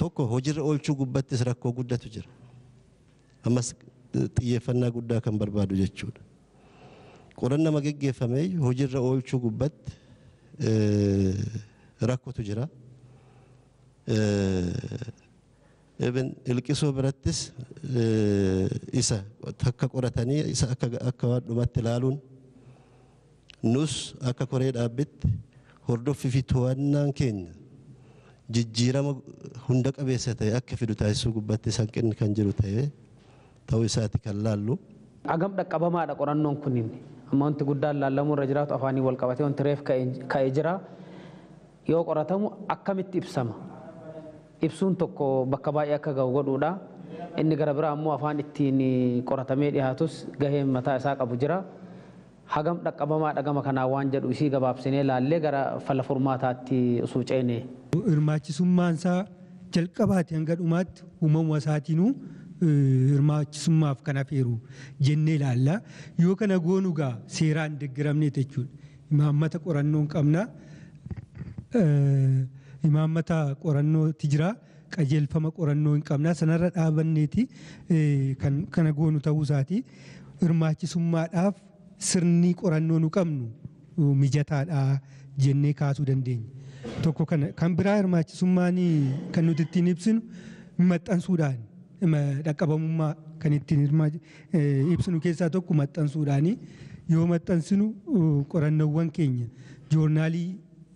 tokko hojiirra oolchuu gubbattis rakkoo guddatu jira. Ammas xiyyeeffannaa guddaa kan barbaadu jechuudha. Qorannama geggeeffame hojiirra oolchuu gubbatti rakkootu jira. Ilqisoo birattis isa takka qoratanii isa akka waan dhumatti ilaaluun nus akka koree dhaabbitti hordoffii fi to'annaan keenya jijjiirama hunda qabeessa ta'e akka fidu taasisuu gubbatti hanqinni kan jiru ta'ee ta'uu isaati kan laallu. Hagam dhaqqabamaadha qorannoon kunniin. Amma wanti guddaan laallamuu irra jiraatu afaanii wal qabatee wanti reef ka'ee jira. Yoo qoratamu akkamitti ibsama? Ibsuun tokko bakka baay'ee akka ga'u godhuudha. Inni gara biraa ammoo afaan ittiin qoratamee dhiyaatus gaheen mataa isaa qabu jira. Hagam dhaqqabamaadha gama kanaa waan jedhu isii gabaabsinee laallee gara fala furmaataatti osoo ceene. Hirmaachisummaan isaa jalqabaati hanga dhumaatti uumamuma isaatiinuu hirmaachisummaaf kan afeeru jennee ilaalla. Yoo kana goonu gaa seeraan deeggaramneet jechuudha. Imaammata qorannoo hin qabna. Imaammata qorannootti jira. Qajeelfama qorannoo hin qabna. Sanarra dhaabanneeti kan kana goonu ta'uu isaati. Hirmaachisummaadhaaf sirni qorannoo nu qabnu mijataadha jennee kaasuu dandeenya. Tokko kana kan biraa hirmaachisummaan kan nuti ittiin ibsinu maxxansuudhaan dhaqqabamummaa kan ittiin ibsinu keessaa tokko maxxansuudhaani. Yoo maxxansinu qorannoowwan keenya joornaalii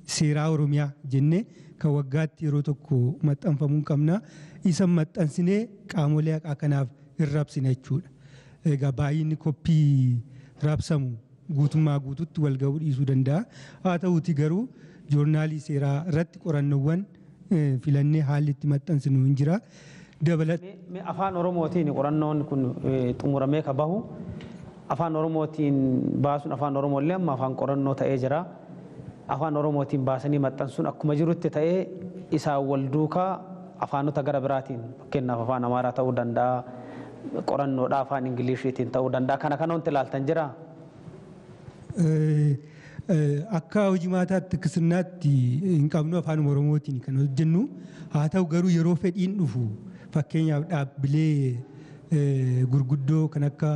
seeraa Oromiyaa jennee kan waggaatti yeroo tokko maxxanfamuu qabna. Isa maxxansinee qaamolee haqaa kanaaf hin raabsina jechuudha. Egaa baay'inni koppii raabsamu guutummaa guututti wal ga'uu dhiisuu danda'a. Haa ta'uuti garuu joornaalii seeraa irratti qorannoowwan filannee haalli itti maxxansinu hin jira. Afaan Oromootiin qorannoon kun xumuramee ka bahu afaan Oromootiin baasuun afaan Oromoo illee amma afaan qorannoo ta'ee jira. Afaan Oromootiin baasanii maxxansuun akkuma jirutti ta'ee isaan wal duukaa afaanota gara biraatiin, fakkeenyaaf afaan Amaaraa ta'uu danda'a, qorannoodha afaan Ingiliishiitiin ta'uu danda'a. Kana kana wanti ilaaltan jiraa? Akka hojii maataatti akka sirnaatti hin qabnu, afaan Oromootiin kan hojjennu. Haa ta'u garuu yeroo fedhiin dhufu, fakkeenyaaf dhaabbilee gurguddoo kan akka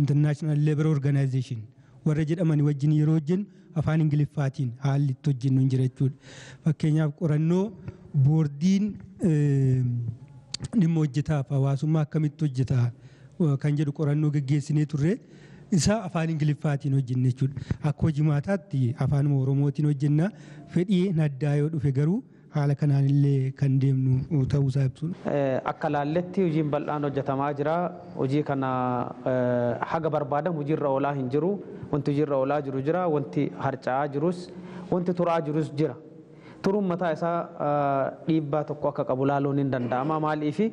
International Labour Organization warra jedhaman wajjin yeroo hojjennu afaan Ingiliffaatiin haalli itti hojjennu hin jira jechuudha. Fakkeenyaaf qorannoo boordiin dhimma hojjetaaf hawaasummaa akkamitti hojjeta kan jedhu qorannoo geggeessinee turre, isa afaan Ingiliffaatiin hojjenne jechuudha. Akka hojii maataatti afaan Oromootiin hojjenna. Fedhii addaa yoo dhufe garuu haala kanaan illee kan deemnu ta'uusaa ibsuudha. Akka laalletti hojiin bal'aan hojjetamaa jira. Hojii kana haga barbaadamu hojiirra oolaa hin jiru. Wanti hojiirra oolaa jiru jira. Wanti harca'aa jirus, wanti turaa jirus jira. Turuun mataa isaa dhiibbaa tokko akka qabu laaluun hin danda'ama. Maaliifi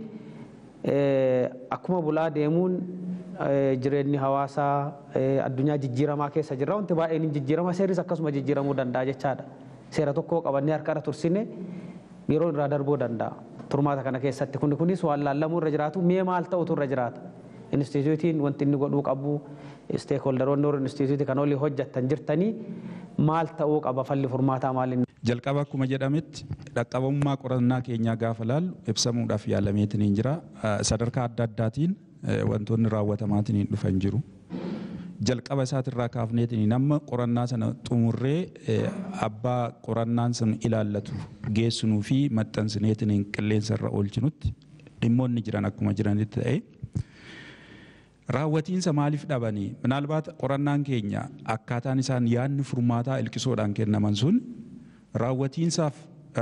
akkuma bulaa deemuun jireenyi hawaasaa addunyaa jijjiiramaa keessa jira. Wanti baay'een hin jijjiirama. Seerris akkasuma jijjiiramuu danda'a jechaadha. Seera tokko qabannee harka irra tursine yeroo irraa darbuu danda'a. Turmaata kana keessatti kuni kunis waan laallamuu irra jiraatu, mee maal ta'utu irra jiraata? Instituutiin wanti inni godhuu qabu, isteekholdaroonni warri instituutii kan olii hojjettan jirtanii, maal ta'uu qaba, falli furmaataa maal inni? Jalqaba akkuma jedhametti dhaqqabamummaa qorannaa keenyaa gaafa laallu ibsamuudhaaf yaalameetiin hin jira. Sadarkaa adda addaatiin wantoonni raawwatamaatiin dhufan jiru. Jalqaba isaatirraa kaafneetiin amma qorannaa sana xumurree abbaa qorannaan sun ilaallatu geessinuu fi maxxansineetiin qilleensa irra oolchinutti dhimmoonni jiran akkuma jiranitti ta'e. Raawwatiinsa maaliif dhabanii? Minaalbaat qorannaan keenya akkaataan isaan yaadni furmaataa ilqisoodhaan kennaman sun raawwatiinsaaf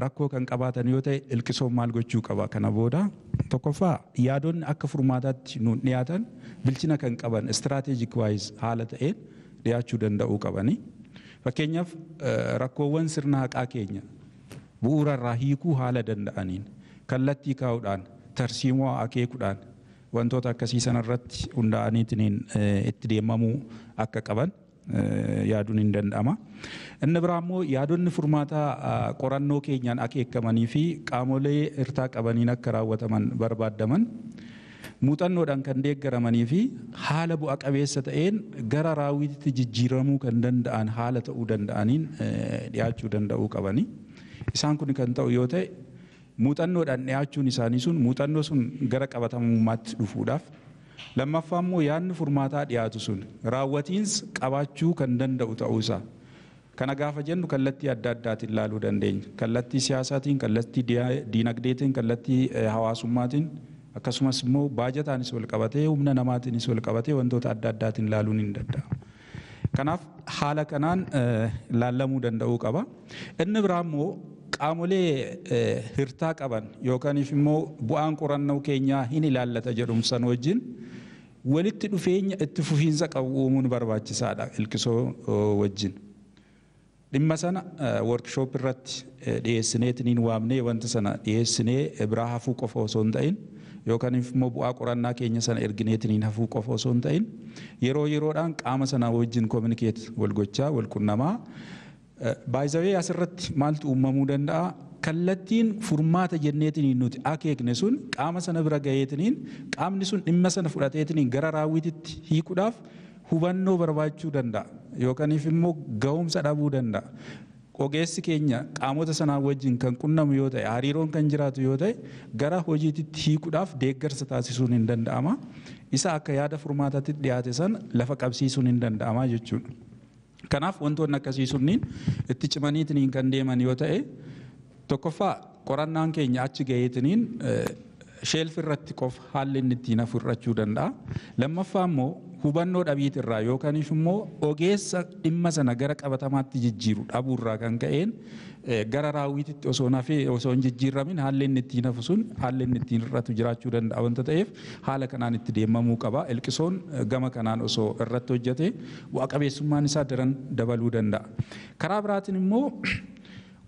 rakkoo kan qabaatan yoo ta'e, ilqisoon maal gochuu qaba kana booda? Tokkoffaa, yaadonni akka furmaataatti nuun dhiyaatan bilchina kan qaban, strategic wise haala ta'een dhiyaachuu danda'uu qabani. Fakkeenyaaf rakkoowwan sirna haqaa keenya bu'uura irraa hiikuu haala danda'aniin kallattii kaa'uudhaan, tarsiimoo akeekuudhaan, wantoota akkasii sanarratti hundaa'aniitiin itti deemamuu akka qaban yaaduun hin danda'ama. Inni biraa immoo yaadonni furmaataa qorannoo keenyaan akeekamanii fi qaamolee hirtaa qabaniin akka raawwataman barbaadaman muuxannoodhaan kan deeggaramanii fi haala bu'a qabeessa ta'een gara raawwitiitti jijjiiramuu kan danda'an haala ta'uu danda'aniin dhiyaachuu danda'uu qabani. Isaan kun kan ta'u yoo ta'e, muuxannoodhaan dhiyaachuun isaanii sun muuxannoo sun gara qabatamummaatti dhufuudhaaf, lammaffaa immoo yaadni furmaataa dhiyaatu sun raawwatiinsa qabaachuu kan danda'u ta'uu isaa. Kana gaafa jennu kallattii adda addaatiin ilaaluu dandeenya. Kallattii siyaasaatiin, kallattii diinagdeetiin, kallattii hawaasummaatiin, akkasumas immoo baajataanis wal qabatee, humna namaatiinis wal qabatee, wantoota adda addaatiin ilaaluun hin danda'amu. Kanaaf haala kanaan laallamuu danda'uu qaba. Inni biraa immoo qaamolee hirtaa qaban yookaan immoo bu'aan qorannoo keenyaa hin ilaallata jedhumsan wajjin walitti dhufeenya itti fufiinsa qabu uumuun barbaachisaadha ilqisoo wajjin. Dhimma sana workshop irratti dhiyeessineetiin waamnee wanta sana dhiyeessinee biraa hafuu qofa osoo hin ta'in, yookaan immoo bu'aa qorannaa keenya sana ergineetiin hafuu qofa osoo hin ta'in, yeroo yeroodhaan qaama sana wajjin communicate wal gochaa, wal qunnamaa. Baay'isawee asirratti maaltu uumamuu danda'a? Kallattiin furmaata jenneetiin nuti akeekne sun qaama sana bira gaheetiin qaamni sun dhimma sana fudhateetiin gara raawwititti hiikuudhaaf hubannoo barbaachuu danda'a yookaan immoo ga'umsa dhabuu danda'a. Ogeessi keenya qaamota sanaa wajjin kan qunnamu yoo ta'e, hariiroon kan jiraatu yoo ta'e, gara hojiitti hiikuudhaaf deeggarsa taasisuun hin danda'ama. Isa akka yaada furmaataatti dhiyaate sana lafa qabsiisuun hin danda'ama jechuudha. Kanaaf wantoonni akkasii sunniin itti cimaniitiin kan deeman yoo ta'e, tokkoffaa qorannaan keenya achi gaheetiniin shelf irratti qofa haalli inni ittiin hafu hir'achuu danda'a. Lammaffaa immoo hubannoo dhabiitirraa yookaan immoo ogeessa dhimma sana gara qabatamaatti jijjiiru dhabuurraa kan ka'een gara raawwititti osoo hafee osoo hin jijjiiramin haalli inni ittiin hafu sun haalli inni ittiin hir'atu jiraachuu danda'a wanta ta'eef, haala kanaan itti deemamuu qaba. Ilqisoon gama kanaan osoo irratti hojjete bu'a qabeessummaan isaa daran dabaluu danda'a. Karaa biraatiin immoo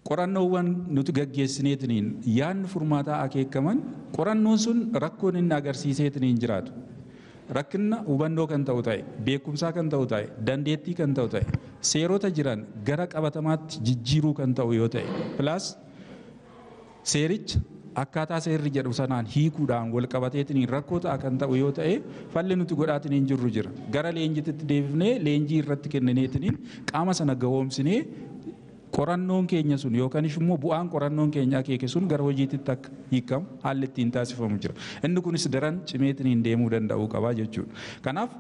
qorannoowwan nuti gaggeessineetiniin yaadni furmaataa akeekaman, qorannoon sun rakkoon inni agarsiiseetiniin jiraatu. Rakkina hubannoo kan ta'u ta'e, beekumsaa kan ta'u ta'e, dandeettii kan ta'u ta'e, Seerota jiran gara qabatamaatti jijjiiruu kan ta'u yoo ta'e, plus seericha akkaataa seerri jedhu sanaan hiikuudhaan wal qabateetiin rakkoo ta'a kan ta'u yoo ta'e, falli nuti godhaatiin jirru jira. Gara leenjiitti deebifnee leenjii irratti kennineetiin qaama sana gahoomsinee qorannoon keenya sun yookaan immoo bu'aan qorannoon keenya akeeke sun gara hojiitti akka hiikamu haalli ittiin taasifamu jira. Inni kunis daran cimeetiin deemuu danda'uu qaba jechuudha. Kanaaf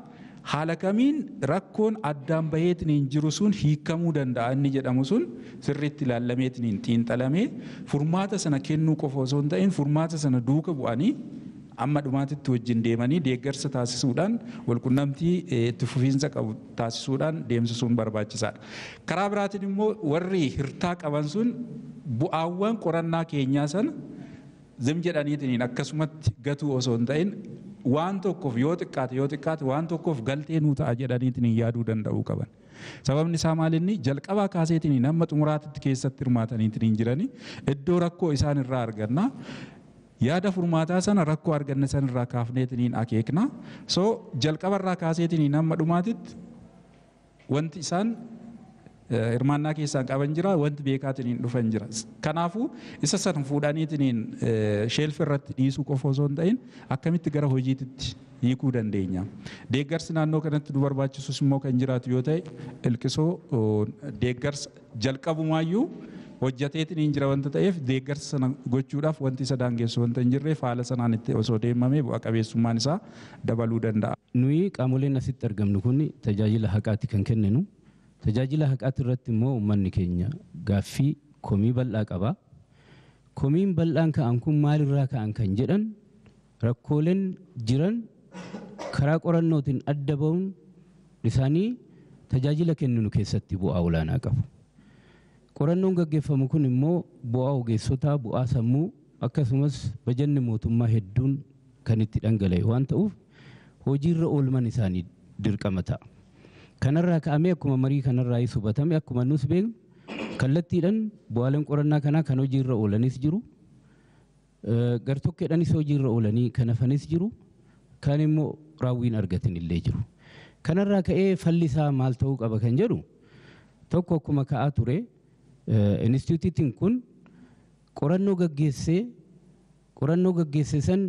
haala kamiin rakkoon addaan baheetiin jiru sun hiikamuu danda'a inni jedhamu sun sirriitti ilaalameetiin xiinxalamee furmaata sana kennuu qofa osoo hin ta'in furmaata sana duuka bu'anii amma dhumaatitti wajjin deemanii deeggarsa taasisuudhaan walqunnamtii itti fufiinsa qabu taasisuudhaan deemsisuun barbaachisaadha. Karaa biraatiin immoo warri hirtaa qaban sun bu'aawwan qorannaa keenyaa sana zim jedhaniitiin akkasumatti gatuu osoo hin ta'in waan tokkoof yoo xiqqaate waan tokkoof galtee nuu ta'a jedhaniitiin yaaduu danda'uu qaban. Sababni isaa maal inni jalqabaa kaaseetiin hamma xumuraatitti keessatti hirmaataniitiin jirani iddoo rakkoo isaan irraa arganna. Yaada furmaataa sana rakkoo arganne san irraa kaafneetiin akeekna. So jalqaba irraa kaaseetiin hamma dhumaatitti wanti isaan hirmaannaa keessaan qaban jira, wanti beekaatiin dhufan jira. Kanaafuu isa sana fuudhaniitiin sheelfi irratti dhiisuu qofa osoo hin ta'in akkamitti gara hojiitti hiikuu dandeenya. Deeggarsi naannoo kanatti nu barbaachisus immoo kan jiraatu yoo ta'e ilqisoo deeggarsa jalqabumaayyuu hojjateetiin jira wanta ta'eef deeggarsa sana gochuudhaaf wanti isa daangessu wanta hin jirreef haala sanaan itti osoo deemamee bu'a qabeessummaan isaa dabaluu danda'a. Nuyi qaamoleen asitti argamnu kun tajaajila haqaati kan kenninu. Tajaajila haqaati irratti immoo uummanni keenya gaaffii komii bal'aa qaba. Komiin bal'aan ka'an kun maalirraa ka'an kan jedhan rakkooleen jiran karaa qorannootiin adda ba'uun isaanii tajaajila kenninu keessatti bu'aa olaanaa qabu. Qorannoon gaggeeffamu kun immoo bu'aa ogeessotaa, bu'aa sammuu akkasumas bajanni mootummaa hedduun kan itti dhangala'e waan ta'uuf hojiirra oolman isaanii dirqama ta'a. Kanarraa ka'amee akkuma marii kanarraa hubatame akkuma nus beeknu kallattiidhaan bu'aaleen qorannaa kanaa kan hojiirra oolanis jiru, gartokkeedhaanis hojiirra oolanii kan hafanis jiru, kan immoo raawwiin argatan illee jiru. Kanarraa ka'ee falli isaa maal ta'uu qaba kan jedhu tokko akkuma ka'aa ture Instituutiin kun qorannoo gaggeessee san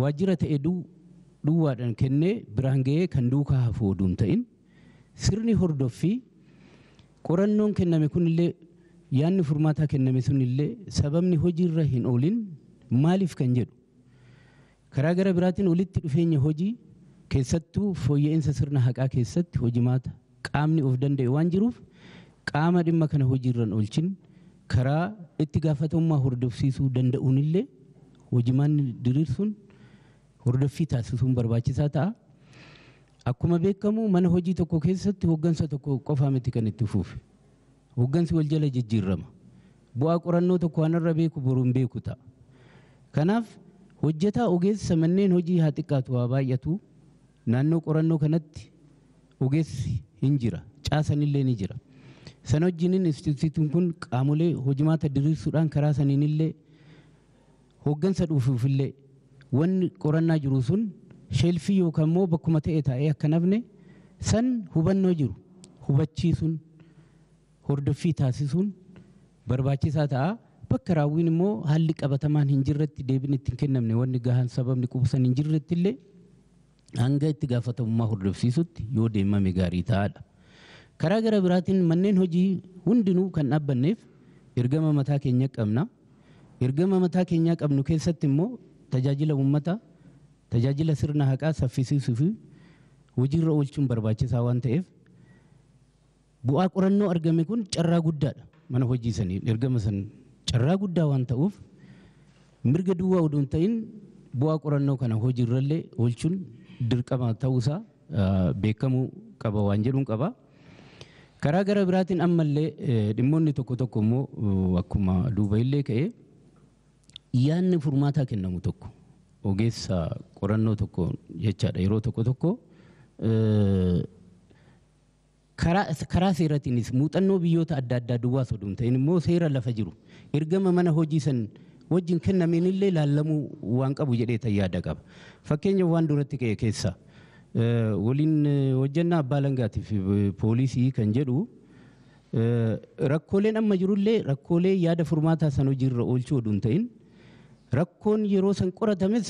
waajjira ta'e duwwaadhaan kennee biraan ga'ee kan duukaa hafu oduu hin ta'in sirni hordoffii qorannoon kenname kunillee yaadni furmaataa kenname sunillee sababni hojiirra hin oolin maaliif kan jedhu karaa gara biraatiin walitti dhufeenya hojii keessattuu fooyya'insa sirna haqaa keessatti hojimaata qaamni of danda'e waan jiruuf qaama dhimma kana hojiirra oolchin karaa itti gaafatamummaa hordofsiisuu danda'uunillee hojimaanni diriirsuun hordoffii taasisuun barbaachisaa ta'a. Akkuma beekamu mana hojii tokko keessatti hooggansa tokko qofaa miti kan itti fufe. Hooggansi wal jala jijjiirama. Bu'aa qorannoo tokko waan beeku boruun beeku ta'a. Kanaaf hojjetaa ogeessa manneen hojii haa xiqqaatu haa baay'atu naannoo qorannoo kanatti ogeessi hin jira. Caasanillee ni jira. Sana wajjiniin instituutiin kun qaamolee hojimaata diriirsuudhaan karaa saniinillee hooggansa dhufuufillee wanni qorannaa jiru sun sheelfii yookaan immoo bakkuma ta'e taa'ee akka nafne san hubannoo jiru hubachiisuun hordoffii taasisuun barbaachisaa ta'a. Bakka raawwiin immoo haalli qabatamaan hin jirretti deebiin ittiin kennamne wanni gahaan sababni quubsan hin jirretti illee hanga itti gaafatamummaa hordofsiisutti yoo deemame gaarii ta'aadha. Karaa gara biraatiin manneen hojii hundinuu kan dhaabbanneef ergama mataa keenya qabna. Ergama mataa keenyaa qabnu keessatti immoo tajaajila uummataa, tajaajila sirna haqaa saffisiisuu fi hojiirra oolchuun barbaachisaa waan ta'eef bu'aa qorannoo argame kun carraa guddaadha. Mana hojii sanii ergama san carraa guddaa waan ta'uuf mirga duwwaa odoo hin ta'in bu'aa qorannoo kana hojiirrallee oolchuun dirqama ta'uusaa beekamuu qaba waan jedhuun qaba. Karaa gara biraatiin ammallee dhimmoonni tokko tokko immoo akkuma duuba illee ka'ee yaadni furmaataa kennamu tokko ogeessa qorannoo tokko jechaadha yeroo tokko tokko karaa seeratiinis muuxannoo biyyoota adda addaa duwwaa osoo hin ta'in immoo seera lafa jiru ergama mana hojii san wajjin kennameen illee laallamuu waan qabu jedhee yaada qaba. Fakkeenya waan duratti ka'e keessa waliin hojjannaa abbaa alangaatiif poolisii kan jedhu Rakkooleen amma jirullee rakkoolee yaada furmaataa san hojiirra oolchuu oduu hin ta'in rakkoon yeroo san qoratames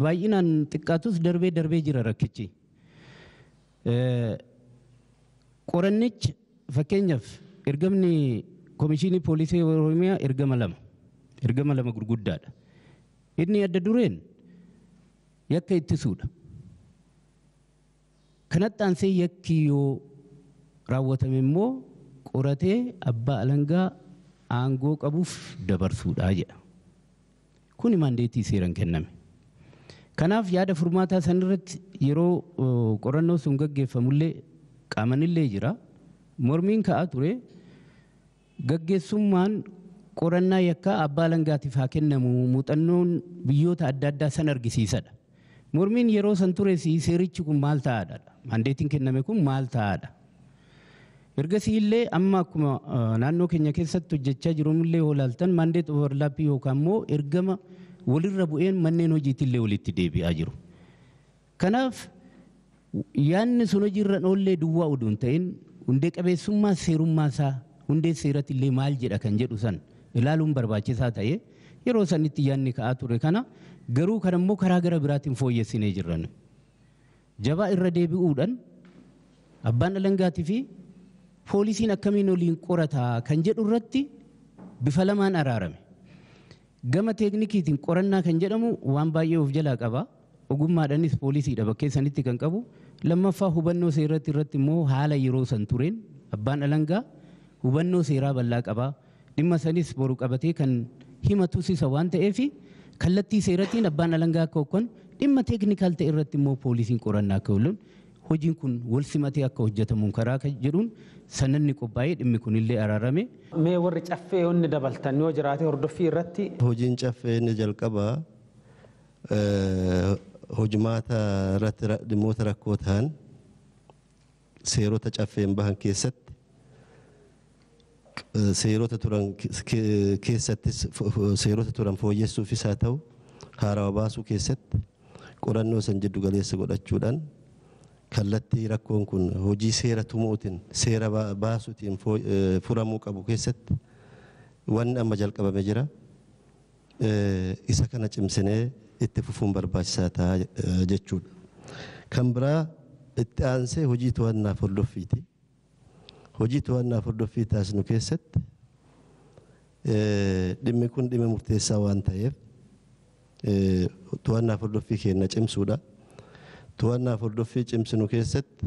baay'inaan xiqqaatus darbee darbee jira rakkichi. Qorannichi fakkeenyaaf ergamni Komishinii Poolisii Oromiyaa ergama lama gurguddaadha. Inni adda dureen yakka ittisuudha. Kanatti aansee yakki yoo raawwatame immoo qoratee abbaa alangaa aangoo qabuuf dabarsuudha jedha. Kuni maandeetii seeraan kenname. Kanaaf yaada furmaataa sanirratti yeroo qorannoo sun gaggeeffamullee qaamanillee jira. Mormiin ka'aa ture gaggeessummaan qorannaa yakkaa abbaa alangaatiif haa kennamu muuxannoon biyyoota adda addaa san argisiisadha. Mormiin yeroo san ture seerichi kun maal ta'aadha? Maandeetiin kenname kun maal ta'aadha? Ergasii illee amma akkuma naannoo keenya keessatti hojjechaa jirumillee yoo ilaaltan maandeet overlaappii yookaan immoo ergama walirra bu'een manneen hojiitillee walitti deebi'aa jiru. Kanaaf yaadni sun hojiirra oollee duwwaa oduu hin ta'in hundee qabeessummaa seerummaa isaa hundee seeratti illee maal jedha kan jedhu san ilaaluun barbaachisaa ta'e yeroo sanitti yaadni ka'aa ture kana garuu kan immoo karaa gara biraatiin fooyyessinee jirran. Jabaa irra deebi'uudhaan abbaan alangaatii fi poolisiin akkamiin waliin qorataa kan jedhu irratti bifa lamaan araarame. Gama teeknikiitiin qorannaa kan jedhamu waan baay'ee of jalaa qaba. Ogummaadhaanis poolisiidha bakkee sanitti kan qabu. Lammaffaa hubannoo seeratti irratti immoo haala yeroo san tureen abbaan alangaa hubannoo seeraa bal'aa qaba. Dhimma sanis boru qabatee kan himatus isa waan ta'eef kallattii seeratiin abbaan alangaa akka hojjetu dhimma teeknikaal ta'e irratti immoo poolisiin qorannaa akka ooluun hojiin kun wal simatee akka hojjetamuun karaa jedhuun sananni qophaa'ee dhimmi kunillee araarame. Mee warri caffee inni dabaltan yoo jiraate hordoffii irratti. Hojiin caffee inni jalqabaa hojimaata irratti dhimmoota rakkoo ta'an seerota caffeen bahan keessatti seerota turan keessattis seerota turan fooyyessuufis haa ta'u haarawaa baasuu keessatti qorannoo san jiddu galeessa godhachuudhaan kallattii rakkoon kun hojii seera tumuutiin seera baasuutiin furamuu qabu keessatti wanni amma jalqabame jira. Isa kana cimsinee itti fufuun barbaachisaa ta'a jechuudha. Kan biraa itti aansee hojii to'annaa hordoffiiti. Hojii to'annaa hordoffii taasisnu keessatti dhimmi kun dhimma murteessaa waan ta'eef to'annaa hordoffii keenya cimsuudha. To'annaa hordoffii cimsinu keessatti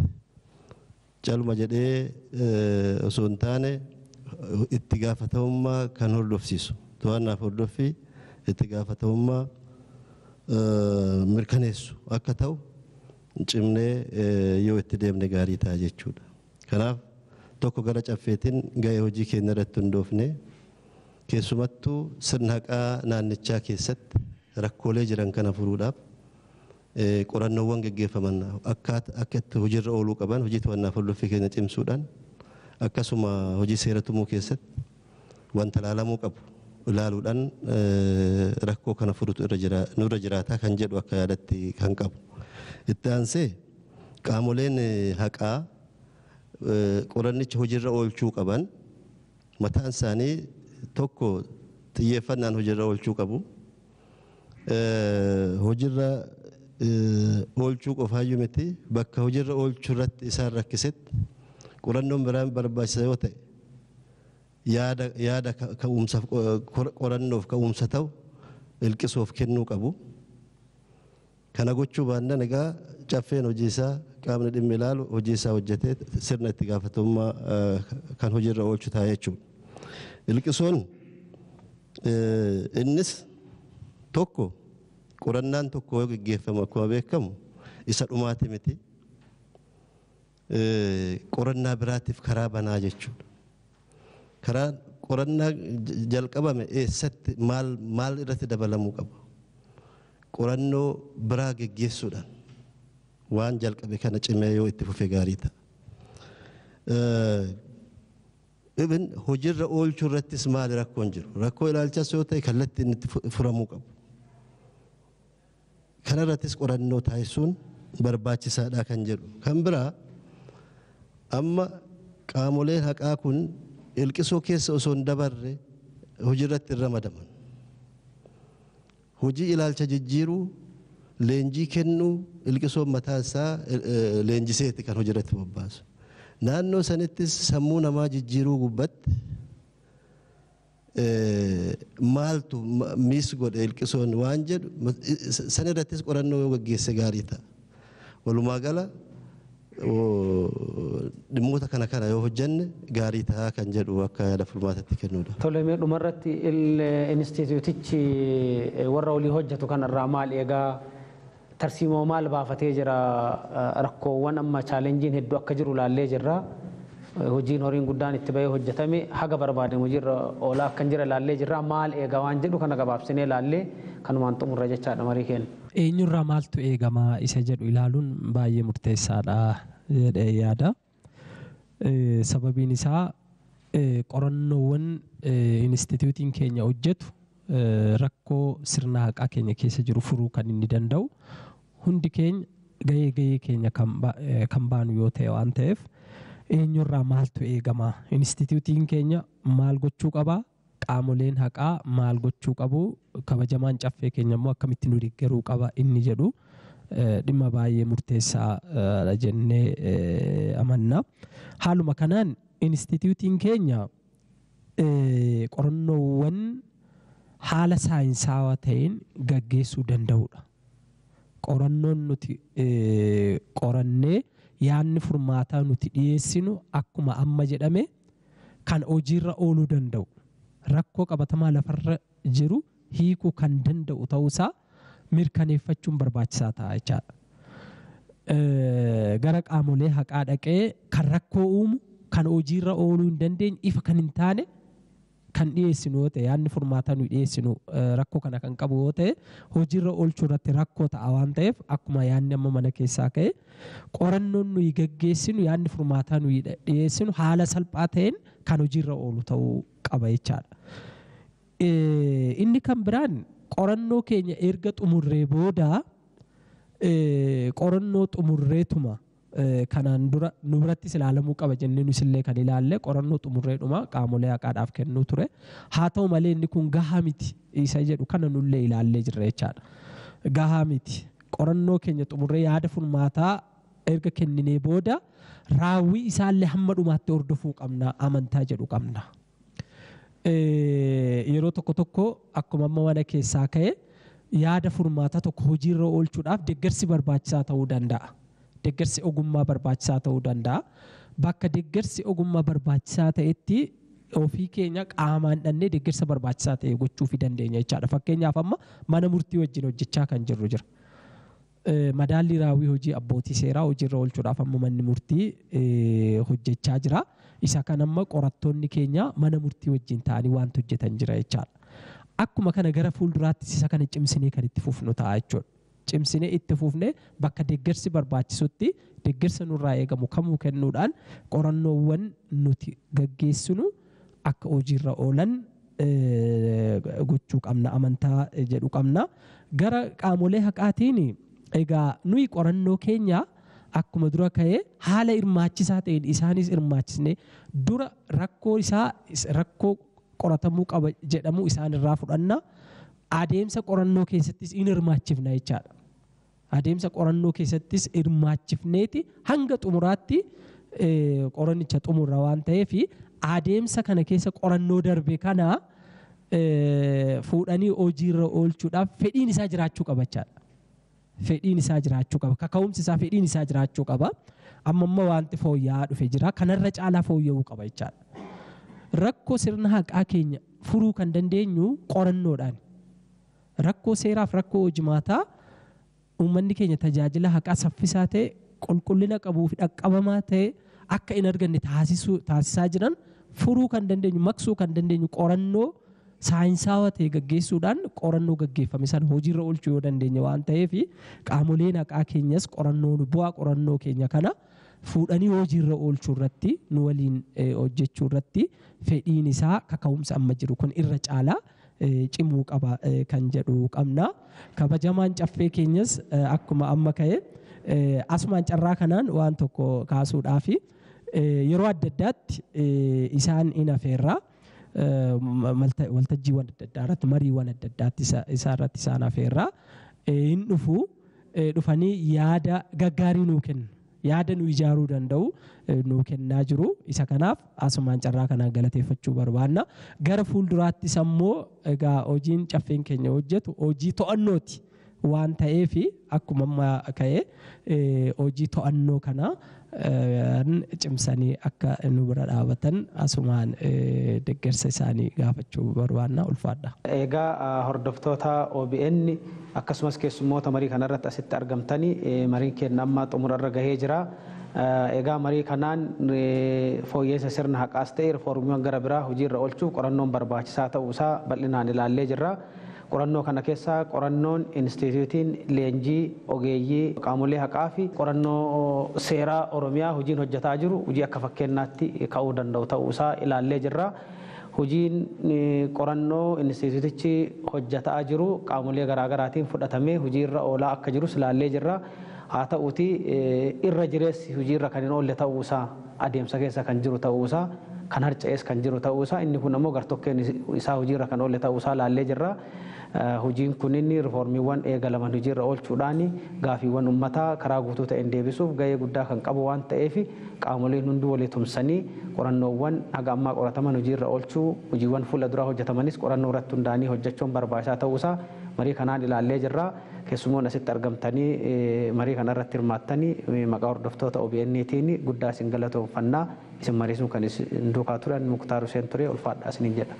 caluma jedhee osoo hin taane itti gaafatamummaa kan hordofsiisu. To'annaa hordoffii itti gaafatamummaa mirkaneessu akka ta'u cimnee yoo itti deemne gaarii ta'a jechuudha. Kanaaf tokko gara caffeetiin gahee hojii keenya irratti hundoofne keessumattuu sirna haqaa naannichaa keessatti rakkoolee jiran kana furuudhaaf qorannoowwan gaggeeffaman akka itti hojiirra ooluu qaban hojii to'annaa hordoffii keenya cimsuudhaan akkasuma hojii seera tumuu keessatti wanta ilaalamuu qabu ilaaluudhaan rakkoo kana furutu nurra jiraataa kan jedhu akka yaadatti kan qabu. Itti aansee qaamoleen haqaa qorannicha hojiirra oolchuu qaban mataan isaanii tokko xiyyeeffannaan hojiirra oolchuu qabu. Hojiirra oolchuu qofaayyuu miti bakka hojiirra oolchuu irratti isaan rakkisetti qorannoon biraan barbaachisa yoo ta'e yaada ka'umsaaf qorannoof ka'umsa ta'u ilqisoof kennuu qabu. Kana gochuu baannaan egaa caffeen hojii isaa qaamni dhimmi ilaalu hojii isaa hojjetee sirna itti gaafatamummaa kan hojiirra oolchu ta'a jechuudha. Ilqisoon innis tokko qorannaan tokko yoo gaggeeffamu akkuma beekamu isa dhumaati miti qorannaa biraatiif karaa banaa jechuudha. Karaa qorannaa jalqabame eessatti maal irratti dabalamuu qaba? Qorannoo biraa gaggeessuudhaan waan jalqabe kana cimee yoo itti fufe gaarii ta'a. Ibn hojiirra oolchuu irrattis maali rakkoon jiru? Rakkoo ilaalchas yoo ta'e kallattii inni itti furamuu qabu. Kana irrattis qorannoo taasisuun barbaachisaadha kan jedhu. Kan biraa amma qaamoleen haqaa kun Ilqisoo keessa osoo hin dabarre hojiirratti hin ramadaman. Hojii ilaalcha jijjiiruu, leenjii kennuu, ilqisoon mataa isaa leenjiseeti kan hojiirratti bobbaasu. Naannoo sanittis sammuu namaa jijjiiruu gubbatti maaltu miis godhe ilqisoon waan jedhu san irrattis qorannoo yoo gaggeesse gaarii ta'a. Walumaa gala dhimmoota kana kana yoo hojjenne gaarii ta'a kan jedhu akka yaada furmaatatti kennuudha. Tole, mee dhumarratti inistituutichi warra olii hojjetu kanarraa maal eegaa, tarsiimoo maal baafatee jira? Rakkoowwan amma chaalenjiin hedduu akka jiru laallee jirra. Hojiin horiin guddaan itti bahee hojjetame haga barbaadamu hojiirra oolaa akkan jira laallee jirra. Maal eegaa waan jedhu kana gabaabsinee laallee kanumaan xumurra jechaadha marii keenya. Eenyurraa maaltu eegama isa jedhu ilaaluun baay'ee murteessaadha jedhee yaada. Sababiin isaa, qorannoowwan inistituutiin keenya hojjetu rakkoo sirna haqaa keenya keessa jiru furuu kan inni danda'u hundi keenya gahee gahee keenya kan baanu yoo ta'e waan ta'eef, eenyurraa maaltu eegama, inistituutiin keenya maal gochuu qaba, qaamoleen haqaa maal gochuu qabu, kabajamaan caffee keenya immoo akkamitti nu deeggaruu qaba inni jedhu dhimma baay'ee murteessaa jennee amanna. Haaluma kanaan inistituutiin keenya qorannoowwan haala saayinsaawaa ta'een gaggeessuu danda'udha. Qorannoon nuti qorannee yaadni furmaataa nuti dhiyeessinu akkuma amma jedhame kan hojiirra ooluu danda'u, rakkoo qabatamaa lafarra jiru hiikuu kan danda'u ta'uusaa mirkaneeffachuun barbaachisaa ta'a jechaadha. Gara qaamolee haqaa dhaqee kan rakkoo uumu, kan hojiirra ooluu hin dandeenye, ifa kan hin taane kan dhiyeessinu yoo ta'e, yaadni furmaataa nuyi dhiyeessinu rakkoo kana kan qabu yoo ta'e, hojiirra oolchuu irratti rakkoo ta'a waan ta'eef, akkuma yaadni amma mana keessaa ka'e, qorannoon nuyi gaggeessinu, yaadni furmaataa nuyi dhiyeessinu haala salphaa ta'een kan hojiirra oolu ta'uu qaba jechaadha. Inni kan biraan, qorannoo keenya erga xumurree booda, qorannoo xumurreetuma kanaan dura nu birattis ilaalamuu qaba jennee nus illee kan ilaalle qorannoo xumurreedhuma qaamolee haqaadhaaf kennuu ture. Haa ta'u malee, inni kun gahaa miti isa jedhu kana nullee ilaallee jirra jechaadha. Gahaa miti. Qorannoo keenya xumurree yaada furmaataa erga kenninee booda raawwii isaallee hamma dhumaatti hordofuu qabna amantaa jedhu qabna. Yeroo tokko tokko akkuma amma mana keessaa ka'e, yaada furmaataa tokko hojiirra oolchuudhaaf deeggarsi barbaachisaa ta'uu danda'a. Deeggarsi ogummaa barbaachisaa ta'uu danda'a. Bakka deeggarsi ogummaa barbaachisaa ta'etti ofii keenya qaamaan dhannee deeggarsa barbaachisaa ta'e gochuufii dandeenya jechaadha. Fakkeenyaaf, amma mana murtii wajjin hojjechaa kan jirru jira. Madaalli raawwii hojii abbootii seeraa hojiirra oolchuudhaaf amma manni murtii hojjechaa jira. Isa kan amma qorattoonni keenya mana murtii wajjin ta'anii waanta hojjetan jira jechaadha. Akkuma kana gara fuulduraattis isa kana cimsinee kan itti fufnu ta'a jechuudha. Cimsinee itti fufnee bakka deeggarsi barbaachisutti deeggarsa nurraa eegamu kamuu kennuudhaan qorannoowwan nuti gaggeessinu akka hojiirra oolan gochuu qabna amantaa jedhu qabna. Gara qaamolee haqaatiin egaa, nuyi qorannoo keenya akkuma dura ka'ee haala hirmaachisaa ta'een isaanis hirmaachisnee dura rakkoo isaa, rakkoo qoratamuu qaba jedhamu isaan irraa fudhanna. Adeemsa qorannoo keessattis in hirmaachifna jechaadha. Adeemsa qorannoo keessattis hirmaachifneeti hanga xumuraatti qorannicha xumurra waan ta'eef, adeemsa kana keessa qorannoo darbe kana fuudhanii hojiirra oolchuudhaaf fedhiin isaa jiraachuu qaba jechaadha. Fedhiin isaa jiraachuu qaba. Kaka'umsi isaa, fedhiin isaa jiraachuu qaba. Amma amma wanti fooyya'aa dhufe jira. Kanarra caalaa fooyya'uu qaba jechaadha. Rakkoo sirna haqaa keenya furuu kan dandeenyu qorannoodhaan. Rakkoo seeraaf rakkoo hojimaataa uummanni keenya tajaajila haqaa saffisaa ta'e, qulqullina qabuu fi dhaqqabamaa ta'e akka hin arganne taasisaa jiran furuu kan dandeenyu, maqsuu kan dandeenyu qorannoo saayinsaawaa ta'e gaggeessuudhaan, qorannoo gaggeeffame sana hojiirra oolchuu yoo dandeenye waan ta'eef, qaamoleen haqaa keenyas qorannoo, bu'aa qorannoo keenya kana fuudhanii hojiirra oolchuu irratti nu waliin hojjechuu irratti fedhiin isaa, kaka'umsa amma jiru kun irra caalaa cimuu qaba kan jedhu qabna. Kabajamaan caffee keenyas akkuma amma ka'e, asumaan carraa kanaan waan tokko kaasuudhaafi, Yeroo adda addaatti isaan in afeerraa waltajjiiwwan adda addaa irratti, mariiwwan adda addaatti isaa irratti isaan afeerraa hin dhufu, dhufanii yaada gaggaarii nuu kennu, yaada nu ijaaruu danda'u nuu kennaa jiru. Isa kanaaf asumaan carraa kanaan galateeffachuu barbaanna. Gara fuulduraattis ammoo egaa hojiin caffeen keenya hojjetu hojii to'annooti waan ta'eef, akkuma amma ka'e hojii to'annoo kana cimsanii akka nu bira dhaabatan asumaan deeggarsa isaanii gaafachuu barbaanna. Ulfaadha. Egaa hordoftoota OBN akkasumas keessummoota marii kanarratti asitti argamtanii, mariin keenya amma xumurarra gahee jira. Egaa marii kanaan fooyyessa sirna haqaas ta'e rifoormiiwwan gara biraa hojiirra oolchuuf qorannoon barbaachisaa ta'uusaa bal'inaan ilaallee jirra. Qorannoo kana keessa qorannoon Inistituutiin Leenjii Ogeeyyii Qaamolee Haqaa fi Qorannoo Seeraa Oromiyaa hojiin hojjetaa jiru hojii akka fakkeenyaatti ka'uu danda'u ta'uusaa ilaallee jirra. Hojiin qorannoo inistituutichi hojjetaa jiru qaamolee garaagaraatiin fudhatamee hojiirra oolaa akka jirus ilaallee jirra. Haa ta'uuti irra jireessi hojiirra kan hin oolle ta'uusaa, adeemsa keessa kan jiru ta'uusaa, kan harca'es kan jiru ta'uusaa, inni kun ammoo gartokkeen isaa hojiirra kan oolle ta'uusaa ilaallee jirra. Hojiin kun inni rifoormiiwwan eegalaman hojiirra oolchuudhaan gaafiiwwan uummataa karaa guutuu ta'een deebisuuf gahee guddaa kan qabu waan ta'eef, qaamoleen hunduu walii tumsanii qorannoowwan haga ammaa qorataman hojiirra oolchuu, hojiiwwan fuula duraa hojjetamanis qorannoo irratti hundaa'anii hojjechuun barbaachisaa ta'uusaa marii kanaan ilaallee jirra. Keessumoon asitti argamtanii marii kanarratti hirmaattanii maqaa hordoftoota OBN'tiin guddaa isin galatoomfannaa. Isin mariisuun kan isin duukaa turan Muktaar Huseen ture. Ulfaadhaa isiniin jedha.